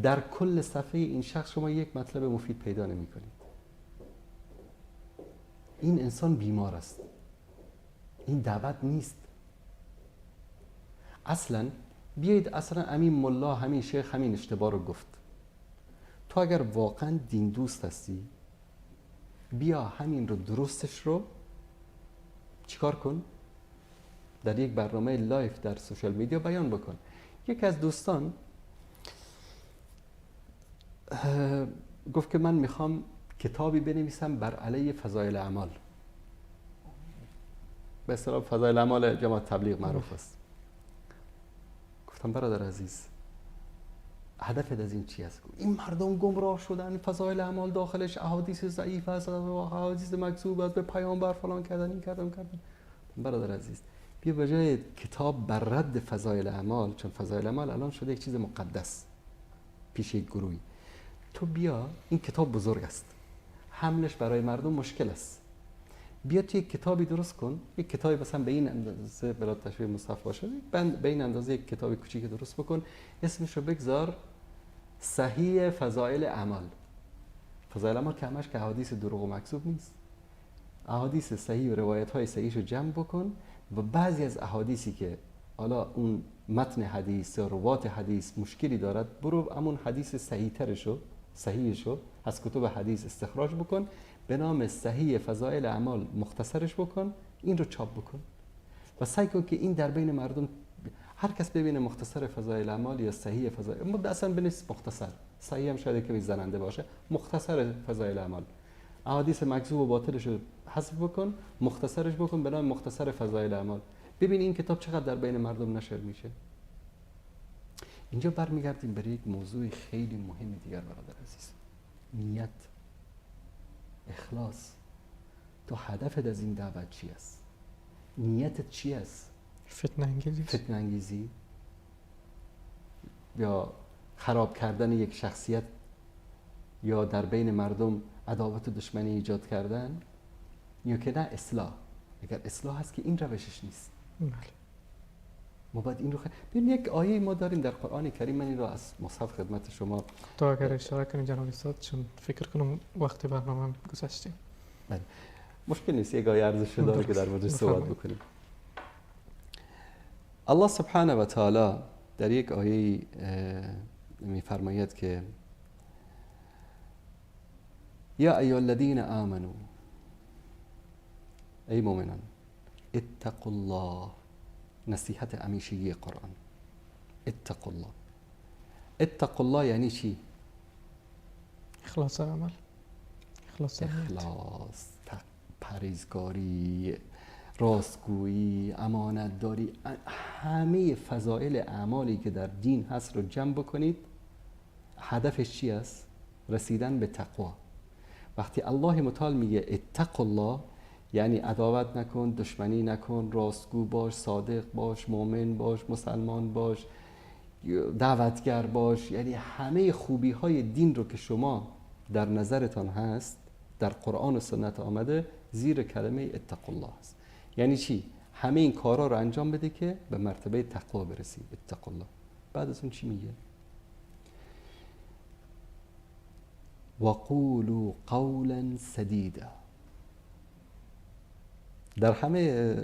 Speaker 2: در کل صفحه این شخص شما یک مطلب مفید پیدا نمی کنید. این انسان بیمار است، این دعوت نیست. اصلا بیایید اصلا همین ملا، همین شیخ، همین اشتباه رو گفت. تو اگر واقعا دین دوست هستی، بیا همین رو درستش رو چیکار کن؟ در یک برنامه live در social media بیان بکن. یکی از دوستان گفت که من میخوام کتابی بنویسم بر علیه فضایل اعمال. به اصطلاح فضایل اعمال جماعت تبلیغ معروف است. گفتم برادر عزیز، هدفت از این چی است؟ این مردم گمراه شدن، فضایل اعمال داخلش احادیث ضعیف است، احادیث مکذوب است، به پیامبر فلان کردن، این کردن کردن. برادر عزیز، بیا به جای کتاب بر رد فضایل اعمال، چون فضایل اعمال الان شده یک چیز مقدس پیش یک گروهی، تو بیا این کتاب بزرگ است، حملش برای مردم مشکل است، بیا تو یک کتابی درست کن، یک کتابی مثلا به این اندازه، بلا تشبیه مصحف باشه، به این اندازه یک کتاب کوچیک درست بکن، اسمش رو بگذار صحیح فضایل اعمال. فضایل اعمال که همش که احادیث دروغ و مکذوب نیست، احادیث صحیح و روایت های صحیحش رو جمع بکن و بعضی از احادیثی که حالا اون متن حدیث یا روات حدیث مشکلی دارد، برو همون حدیث صحیح صحیحشو از کتب حدیث استخراج بکن، به نام صحیح فضایل اعمال مختصرش بکن، این رو چاپ بکن و سعی کن که این در بین مردم هر کس ببینه مختصر فضایل اعمال یا صحیح فضایل، ما اصلا بنویس مختصر، صحیح هم شاید که زننده باشه، مختصر فضایل اعمال، احادیث مکذوب و باطلش رو حذف بکن، مختصرش بکن به نام مختصر فضایل اعمال. ببین این کتاب چقدر در بین مردم نشر میشه. اینجا برمیگردیم برای یک موضوع خیلی مهم دیگر برادر عزیز، نیت، اخلاص. تو هدفت از این دعوت چی است؟ نیتت چی است؟
Speaker 1: فتنه انگیزی،
Speaker 2: فتنه انگیزی یا خراب کردن یک شخصیت یا در بین مردم عداوت و دشمنی ایجاد کردن، یا که نه اصلاح. اگر اصلاح هست که این روشش نیست.
Speaker 1: بله.
Speaker 2: ما باید این رو ببین، یک آیه ما داریم در قرآن کریم، من این رو از مصحف خدمت شما
Speaker 1: تو اگر اشاره کنید جناب استاد، چون فکر کنم وقت برنامه گذشتیم.
Speaker 2: بله مشکل نیست، یک آیه ارزش داره که در موردش صحبت بکنیم. الله سبحانه و تعالی در یک آیه می‌فرماید که یا ایها الذین آمنوا، ای مؤمنان، اتقوا الله. نصیحت همیشگی قرآن، اتقوا الله. اتقوا الله یعنی چی؟
Speaker 1: اخلاص عمل، اخلاص،
Speaker 2: اخلاص، پرهیزگاری، راستگویی، امانتداری، همه فضایل اعمالی که در دین هست رو جمع بکنید. هدفش چی است؟ رسیدن به تقوا. وقتی الله متعال میگه اتقوا الله، یعنی عداوت نکن، دشمنی نکن، راستگو باش، صادق باش، مؤمن باش، مسلمان باش، دعوتگر باش، یعنی همه خوبی های دین رو که شما در نظرتان هست در قرآن و سنت آمده، زیر کلمه اتقوا الله است. یعنی چی؟ همه این کارا رو انجام بده که به مرتبه تقوا برسی. اتقوا الله. بعد از اون چی میگه؟ وقولوا قولا سدیدا. در همه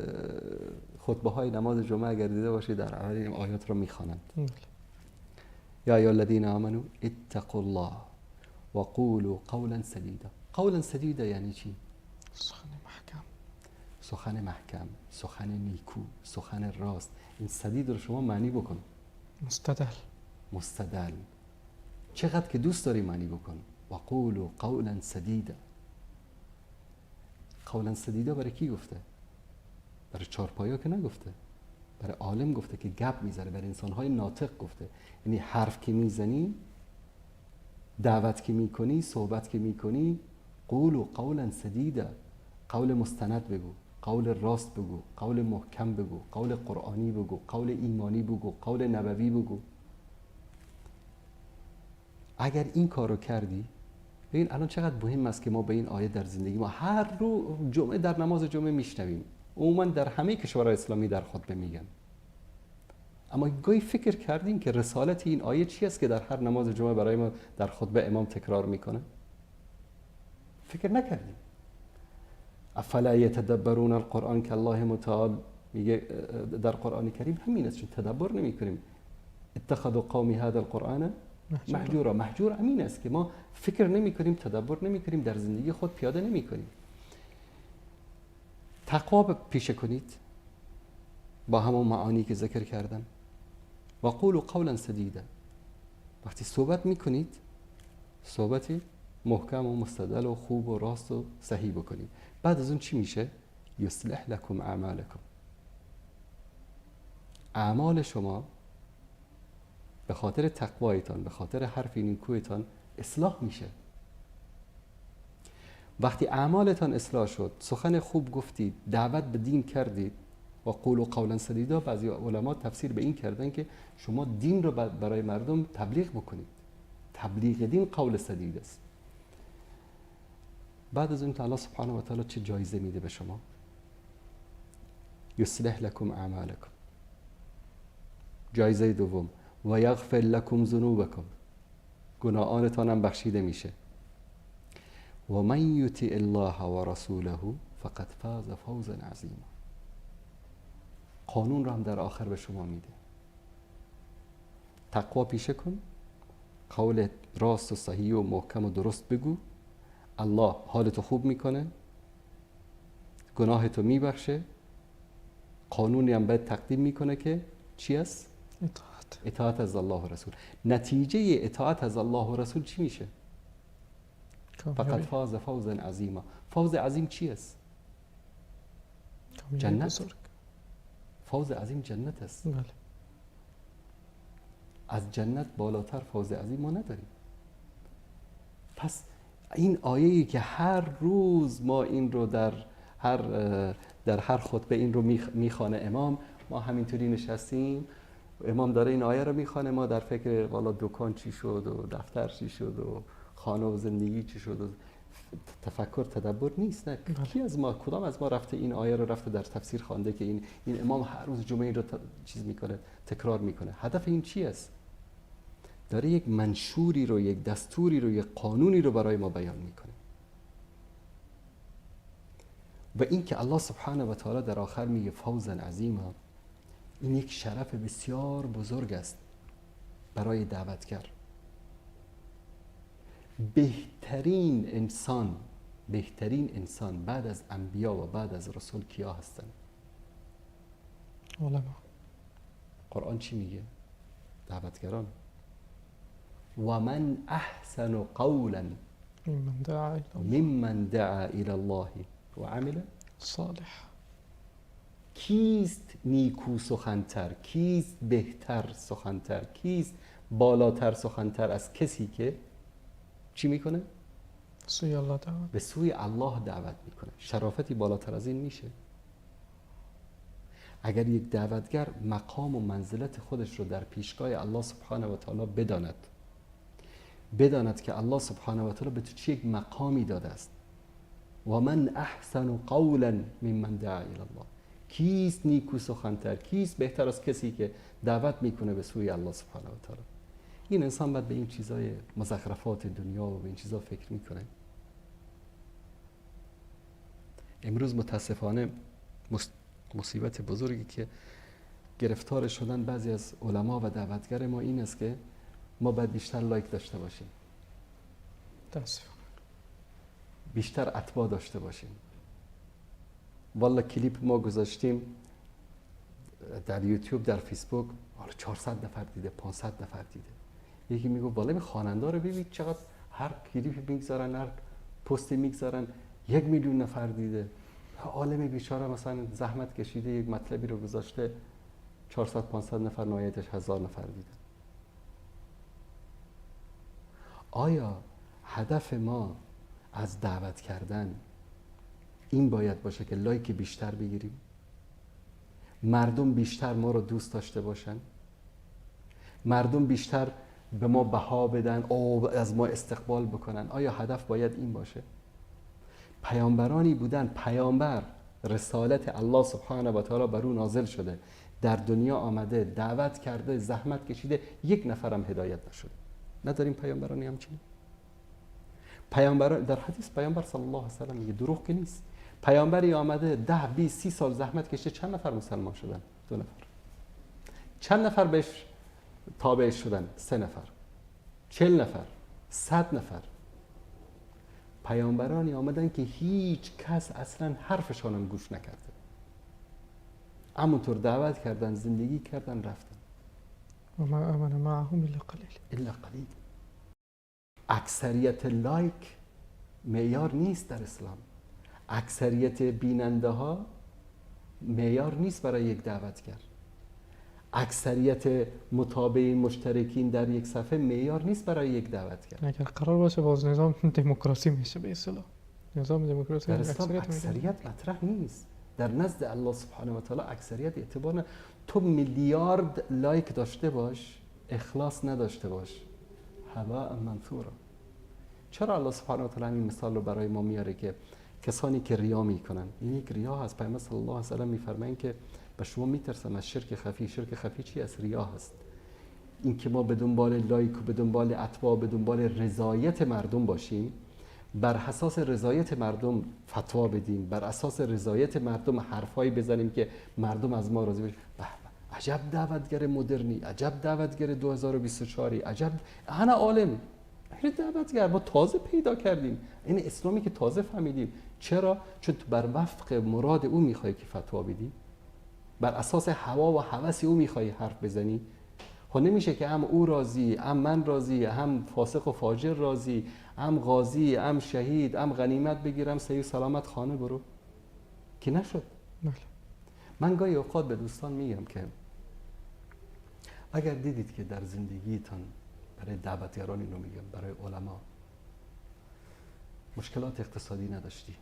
Speaker 2: خطبه های نماز جمعه اگر دیده باشید در اولین آیات رو میخوانند. یا ایها الذین آمنوا اتقوا الله وقولوا قولا سدیدا. قولا سدیدا یعنی چی؟
Speaker 1: سخن محکم،
Speaker 2: سخن محکم، سخن نیکو، سخن راست. این سدید رو شما معنی بکن.
Speaker 1: مستدل،
Speaker 2: مستدل. چقدر که دوست داری معنی بکن. وقولوا قولا سدیدا. قولا سدیدا برای کی گفته؟ برای چارپایا که نگفته، برای عالم گفته که گپ میزنه، برای انسانهای ناطق گفته. یعنی حرف که میزنی، دعوت که میکنی، صحبت که میکنی، قولوا قولا سدیدا، قول مستند بگو، قول راست بگو، قول محکم بگو، قول قرآنی بگو، قول ایمانی بگو، قول نبوی بگو. اگر این کارو کردی، ببین الان چقدر مهم است که ما به این آیه در زندگی ما هر رو جمعه در نماز جمعه میشنویم، عموما در همه کشورهای اسلامی در خطبه میگن، اما گاهی فکر کردیم که رسالت این آیه چی است که در هر نماز جمعه برای ما در خطبه امام تکرار میکنه؟ فکر نکردیم. افلا یتدبرون القرآن که الله متعال میگه در قرآن کریم همین است، چون تدبر نمیکنیم. اتخذوا قومی هذا القرآن مهجورا. مهجور همین است که ما فکر نمیکنیم، تدبر نمیکنیم، در زندگی خود پیاده نمیکنیم. تقوا پیشه کنید با همون معانی که ذکر کردم. و قولوا قولا سدیدا. وقتی صحبت میکنید صحبتی محکم و مستدل و خوب و راست و صحیح بکنید. بعد از اون چی میشه؟ یصلح لکم اعمالکم. اعمال شما به خاطر تقوایتان، به خاطر حرف نیکویتان اصلاح میشه. وقتی اعمالتان اصلاح شد، سخن خوب گفتید، دعوت به دین کردید، و قولوا قولا سدیدا، بعضی علما تفسیر به این کردن که شما دین رو برای مردم تبلیغ بکنید. تبلیغ دین قول سدید است. بعد از اون الله سبحانه و تعالی چه جایزه میده به شما؟ یصلح لکم اعمالکم. جایزه دوم، و یغفر لکم ذنوبکم، گناهانتان هم بخشیده میشه. و من یطع الله و رسوله فقد فاز فوزا عظیما. قانون رو هم در آخر به شما میده. تقوا پیشه کن، قول راست و صحیح و محکم و درست بگو، الله حالتو خوب میکنه، گناهتو میبخشه، قانونی هم باید تقدیم میکنه که چی است؟
Speaker 1: اطاعت.
Speaker 2: اطاعت از الله و رسول. نتیجه اطاعت از الله و رسول چی میشه؟ فقط فاز فوزا عظیما. فوز عظیم چی است؟ جنت.
Speaker 1: بزرگ.
Speaker 2: فوز عظیم جنت است.
Speaker 1: بله.
Speaker 2: از جنت بالاتر فوز عظیم ما نداریم. پس این آیه‌ای که هر روز ما این رو در هر خطبه این رو میخوانه امام، ما همینطوری نشستیم، امام داره این آیه رو میخوانه، ما در فکر والا دکان چی شد و دفتر چی شد و خانه و زندگی چی شد و تفکر تدبر نیست. نه کی از ما، کدام از ما رفته این آیه رو رفته در تفسیر خوانده که این امام هر روز جمعه این رو چیز میکنه، تکرار میکنه؟ هدف این چی است؟ داره یک منشوری رو، یک دستوری رو، یک قانونی رو برای ما بیان میکنه. و این که الله سبحانه و تعالی در آخر میگه فوزا عظیما، این یک شرف بسیار بزرگ است برای دعوتگر. بهترین انسان، بهترین انسان بعد از انبیا و بعد از رسول کیا هستند؟
Speaker 1: علما.
Speaker 2: قرآن چی میگه؟ دعوتگران. و من احسن قولا ممن دعا الی الله و عمل
Speaker 1: صالح.
Speaker 2: کیست نیکو سخنتر، کیست بهتر سخنتر، کیست بالاتر سخنتر از کسی که چی میکنه؟
Speaker 1: سوی الله دعوت.
Speaker 2: به سوی الله دعوت میکنه. شرافتی بالاتر از این میشه؟ اگر یک دعوتگر مقام و منزلت خودش رو در پیشگاه الله سبحانه و تعالی بداند، بداند که الله سبحانه و تعالی به تو چه یک مقامی داده است. و من احسن قولا ممن دعا الی الله. کیست نیکو سخنتر، کیست بهتر از کسی که دعوت میکنه به سوی الله سبحانه و تعالی؟ این انسان باید به این چیزای مزخرفات دنیا و به این چیزا فکر میکنه. امروز متاسفانه مصیبت بزرگی که گرفتار شدن بعضی از علما و دعوتگر ما این است که ما باید بیشتر لایک داشته باشیم، بیشتر اتباع داشته باشیم. والا کلیپ ما گذاشتیم در یوتیوب، در فیسبوک، حالا 400 نفر دیده، 500 نفر دیده. یکی میگه والا این خواننده رو ببین چقدر هر کلیپ میگذارن، هر پستی میگذارن 1 میلیون نفر دیده. عالم بیچاره مثلا زحمت کشیده یک مطلبی رو گذاشته، 400 500 نفر، نهایتش 1000 نفر دیده. آیا هدف ما از دعوت کردن این باید باشه که لایک بیشتر بگیریم، مردم بیشتر ما رو دوست داشته باشن، مردم بیشتر به ما بها بدن، او از ما استقبال بکنن. آیا هدف باید این باشه؟ پیامبرانی بودن، پیامبر رسالت الله سبحانه و تعالی بر او نازل شده، در دنیا آمده، دعوت کرده، زحمت کشیده، یک نفرم هدایت نشده. نداریم پیامبرانی همچنین؟ پیامبران در حدیث پیامبر صلی الله علیه و سلم میگه، دروغ که نیست، پیامبری آمده 10 20 30 سال زحمت کشیده، چند نفر مسلمان شدن؟ 2 نفر. چند نفر بهش تابع شدن؟ 3 نفر. 40 نفر، 100 نفر. پیامبرانی آمدن که هیچ کس اصلا حرفشان هم گوش نکرده، همونطور دعوت کردن، زندگی کردن، رفتن.
Speaker 1: و ما آمن معهم الا قلیل.
Speaker 2: الا قلیل. اکثریت لایک معیار نیست در اسلام. اکثریت بیننده ها معیار نیست برای یک دعوتگر. اکثریت متابعین مشترکین در یک صفحه معیار نیست برای یک دعوتگر.
Speaker 1: اگر قرار باشه باز نظام دموکراسی میشه به اصطلاح. نظام دموکراسی
Speaker 2: در اسلام اکثریت مطرح نیست. در نزد الله سبحانه و تعالی اکثریت اعتبار نه. تو میلیارد لایک داشته باش، اخلاص نداشته باش، هباء منثورا. چرا الله سبحانه و تعالی این مثال رو برای ما میاره که کسانی که ریا میکنن، این یک ریا هست. پیامبر صلی الله علیه و سلم میفرمایند که به شما میترسم از شرک خفی. شرک خفی چی است؟ ریا هست. این که ما به دنبال لایک و به دنبال اتباع، به دنبال رضایت مردم باشیم، بر اساس رضایت مردم فتوا بدیم، بر اساس رضایت مردم حرفایی بزنیم که مردم از ما راضی بشن. عجب دعوتگر مدرنی، عجب دعوتگر 2024، عجب انا عالم، این دعوتگر ما تازه پیدا کردیم، این اسلامی که تازه فهمیدیم. چرا؟ چون تو بر وفق مراد او میخوای که فتوا بدی، بر اساس هوا و هوس او میخوای حرف بزنی. خب نمیشه که هم او راضی، هم من راضی، هم فاسق و فاجر راضی، هم غازی، هم شهید، هم غنیمت بگیرم، سعی و سلامت خانه برو، که نشد.
Speaker 1: بله.
Speaker 2: من گاهی اوقات به دوستان میگم که اگر دیدید که در زندگیتان، برای دعوتگران اینو میگم، برای علما، مشکلات اقتصادی نداشتی،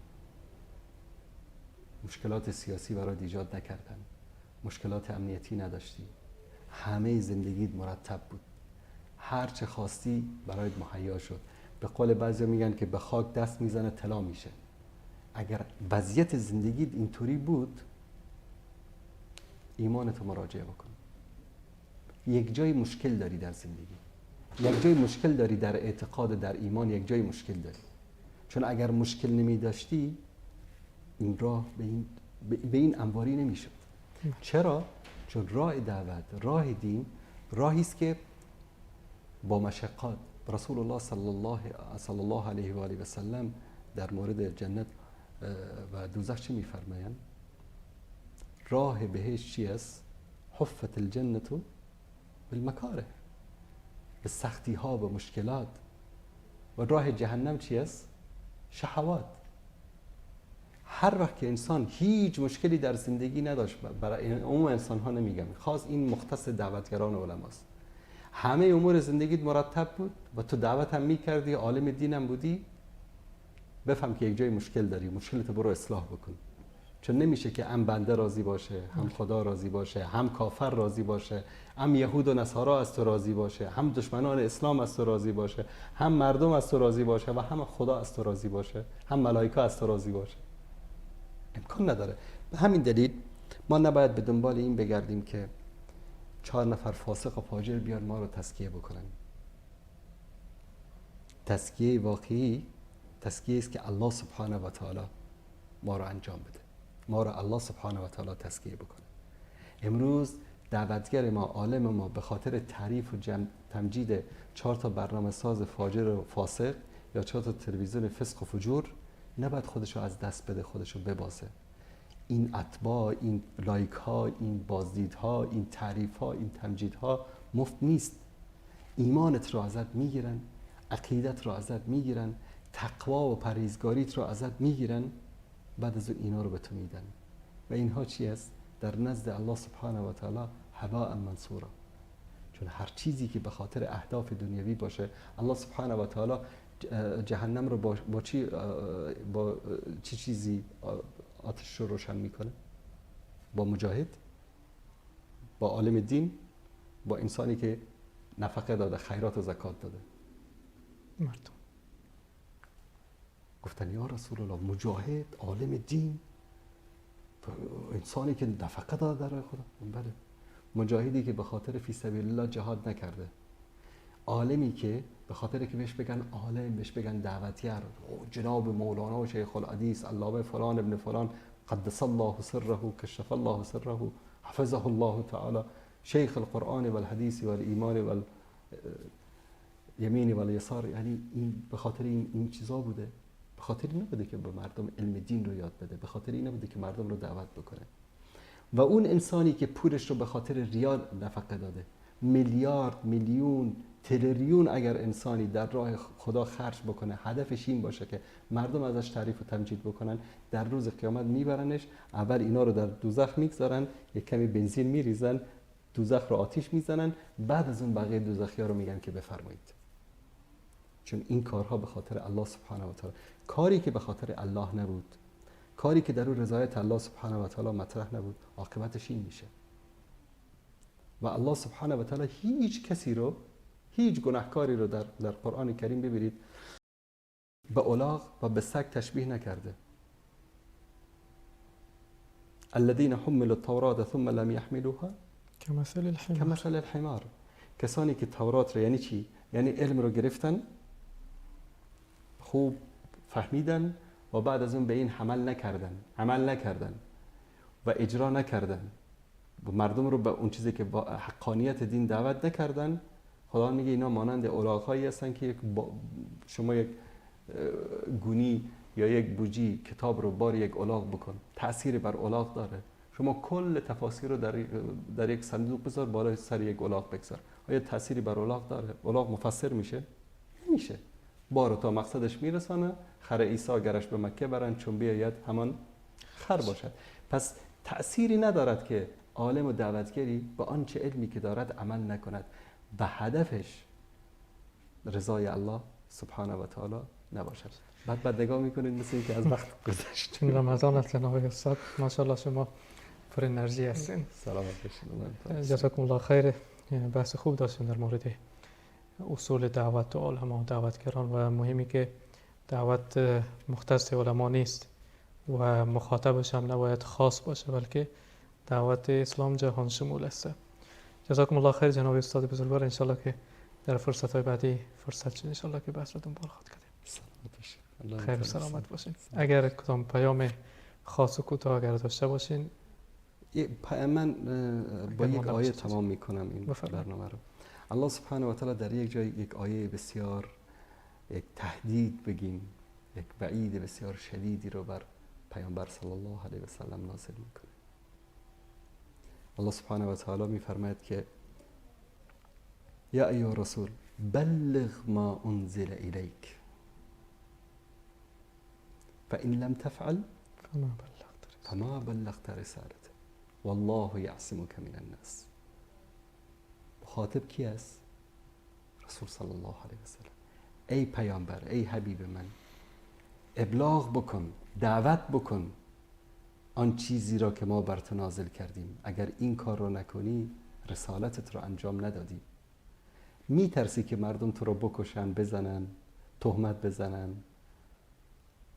Speaker 2: مشکلات سیاسی برای ایجاد نکردن، مشکلات امنیتی نداشتی، همه زندگیت مرتب بود، هر چه خواستی برایت مهیا شد. به قول بعضیا میگن که به خاک دست میزنه طلا میشه. اگر وضعیت زندگیت اینطوری بود، ایمانتو مراجعه بکن. یک جای مشکل داری در زندگی، یک جای مشکل داری در اعتقاد، در ایمان، یک جای مشکل داری. چون اگر مشکل نمی داشتی این راه به این انواری نمی شد. چرا؟ چون راه دعوت، راه دین، راهی است که با مشقات. رسول الله صلی الله علیه و آله و سلم در مورد جنت و دوزخ چه می‌فرمایند؟ راه بهشت چی است؟ حفت الجنة بالمکاره، به سختی ها، به مشکلات. و راه جهنم چی است؟ شهوات. هر وقت که انسان هیچ مشکلی در زندگی نداشت، برای عموم انسان ها نمیگم، خاص این مختص دعوتگران و علماست، همه امور زندگیت مرتب بود و تو دعوت هم میکردی، عالم دینم بودی، بفهم که یک جای مشکل داری، مشکلت برو اصلاح بکن. چون نمیشه که هم بنده راضی باشه، هم خدا راضی باشه، هم کافر راضی باشه، هم یهود و نصارا از تو راضی باشه، هم دشمنان اسلام از تو راضی باشه، هم مردم از تو راضی باشه و هم خدا از تو راضی باشه، هم ملائکه از تو راضی باشه. امکان نداره. به همین دلیل ما نباید به دنبال این بگردیم که 4 نفر فاسق و فاجر بیان ما رو تزکیه بکنن. تزکیه واقعی تزکیه است که الله سبحانه و تعالی ما رو انجام بده، ما رو الله سبحانه و تعالی تزکیه بکنه. امروز دعوتگر ما، عالم ما، به خاطر تعریف و تمجید 4 تا برنامه ساز فاجر و فاسق یا 4 تا تلویزیون فسق و فجور نباید خودشو از دست بده، خودشو ببازه. این اتباع، این لایک ها، این بازدیدها، این تعریف ها، این تمجیدها مفت نیست. ایمانت رو ازت میگیرن، عقیدت رو ازت میگیرن، تقوا و پرهیزگاریت رو ازت میگیرن، بعد از اون اینا رو به تو میدن. و اینها چی است؟ در نزد الله سبحانه و تعالی هباء منثورا. چون هر چیزی که به خاطر اهداف دنیوی باشه، الله سبحانه و تعالی جهنم رو با چی چیزی آتش رو روشن میکنه؟ با مجاهد، با عالم دین، با انسانی که نفقه داده، خیرات و زکات داده؟
Speaker 1: مردم.
Speaker 2: گفتن یا رسول الله، مجاهد، عالم دین، انسانی که نفقه داده در راه خدا. بله، مجاهدی که به خاطر فی سبیل الله جهاد نکرده، عالمی که به خاطر که بهش بگن عالم، بهش بگن دعوتگر، جناب مولانا و شیخ الحدیث علامه فلان ابن فلان، قدس الله سره، کشف الله سره، حفظه الله تعالی، شیخ القرآن والحدیث والایمان والیمین والیسار. یعنی این به خاطر این چیزا بوده، به خاطر این نبوده که به مردم علم دین رو یاد بده، به خاطر این نبوده که مردم رو دعوت بکنه. و اون انسانی که پولش رو به خاطر ریال نفقه داده، میلیارد، میلیون، تریلیون اگر انسانی در راه خدا خرج بکنه، هدفش این باشه که مردم ازش تعریف و تمجید بکنن، در روز قیامت میبرنش، اول اینا رو در دوزخ میگذارن، یک کمی بنزین میریزن، دوزخ رو آتیش میزنن، بعد از اون بقیه دوزخیا رو میگن که بفرمایید. چون این کارها به خاطر الله سبحانه و تعالی، کاری که به خاطر الله نبود، کاری که در اون رضایت الله سبحانه و تعالی مطرح نبود، عاقبتش این میشه. و الله سبحانه و تعالی هیچ کسی رو، هیچ گناهکاری رو در قرآن کریم ببینید به الاغ و به سگ تشبیه نکرده. الذين حملوا التوراة ثم لم يحملوها
Speaker 1: كمثل الحمار.
Speaker 2: كمثل الحمار. کسانی که تورات رو، یعنی چی؟ یعنی علم رو گرفتن، خوب فهمیدن و بعد از اون به این عمل نکردن، عمل نکردن و اجرا نکردن و مردم رو به اون چیزی که با حقانیت دین دعوت نکردن. خدا میگه اینا مانند الاغ‌هایی هستن که یک شما یک گونی یا یک بوجی کتاب رو بار یک الاغ بکن، تأثیر بر الاغ داره. شما کل تفاسیر رو در یک صندوق بذار، بالای سر یک الاغ بگذار، آیا تأثیری بر الاغ داره؟ الاغ مفسر میشه؟ نمیشه. بارو تا مقصدش میرسانه، خر عیسی گرش به مکه برن چون بیاید همان خر باشد. پس تأثیری ندارد که عالم و دعوتگری با آنچه علمی که دارد عمل نکند و هدفش رضای الله سبحانه و تعالی نباشد. بعد نگاه میکنید مثل اینکه از وقت گذشت.
Speaker 1: چون رمضان است جناب استاد، ماشاءالله شما پر انرژی هستین.
Speaker 2: سلامت باشید.
Speaker 1: جزاکم الله خیر. بحث خوب داشتیم در مورد اصول دعوت و علما و دعوتگران و مهمی که دعوت مختص علما نیست و مخاطبش هم نباید خاص باشه، بلکه دعوت اسلام جهان شمول است. جزاکم الله خیر جناب استاد بزرگوار. انشالله که در فرصت های بعدی فرصت شد انشالله که بحث رو دنبال خواهد کردیم.
Speaker 2: سلامت باشید.
Speaker 1: خیر و سلامت باشین. اگر کدام پیام خاص و کوتاه اگر داشته باشین.
Speaker 2: من با یک آیه تمام میکنم این برنامه رو. الله سبحانه و تعالی در یک جای یک آیه بسیار، یک تهدید بگیم، یک وعید بسیار شدیدی رو بر پیامبر صلی الله علیه و سلم نازل میکنه. الله سبحانه و تعالی میفرماید که یا ایها الرسول بلغ ما انزل الیک فان لم تفعل فما بلغت رسالته والله یعصمک من الناس. مخاطب کی است؟ رسول صلی الله علیه و سلم. ای پیامبر، ای حبیب من، ابلاغ بکن، دعوت بکن آن چیزی را که ما بر تو نازل کردیم. اگر این کار را نکنی رسالتت را انجام ندادی. میترسی که مردم تو را بکشن، بزنن، تهمت بزنن.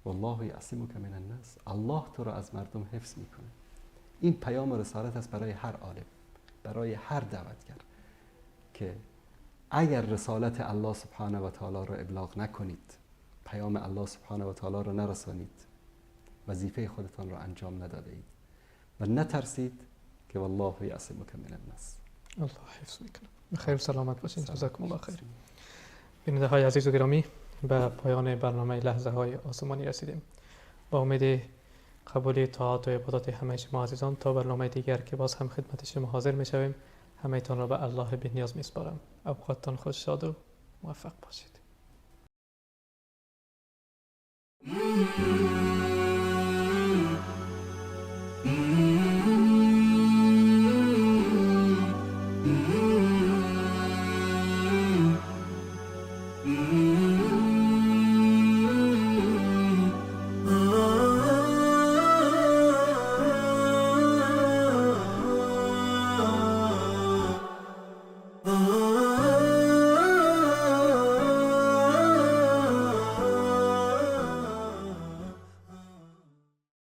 Speaker 2: والله یعصمک من الناس. الله تو را از مردم حفظ میکنه. این پیام رسالت است برای هر عالم، برای هر دعوتگر، که اگر رسالت الله سبحانه و تعالی را ابلاغ نکنید، پیام الله سبحانه و تعالی را نرسانید، وظیفه خودتان را انجام نداده اید و نترسید که والله یعصمک من الناس.
Speaker 1: الله حفظ میکنه. خیر و سلامت باشین. جزاکم الله خیر. بیننده های عزیز و گرامی، به پایان برنامه لحظه های آسمانی رسیدیم. با امید قبول طاعات و عبادات همه شما عزیزان تا برنامه دیگر که باز هم خدمت شما حاضر میشویم، همه تان را به الله بی نیاز میسپارم. اوقاتتان خوش، شاد و موفق باشید.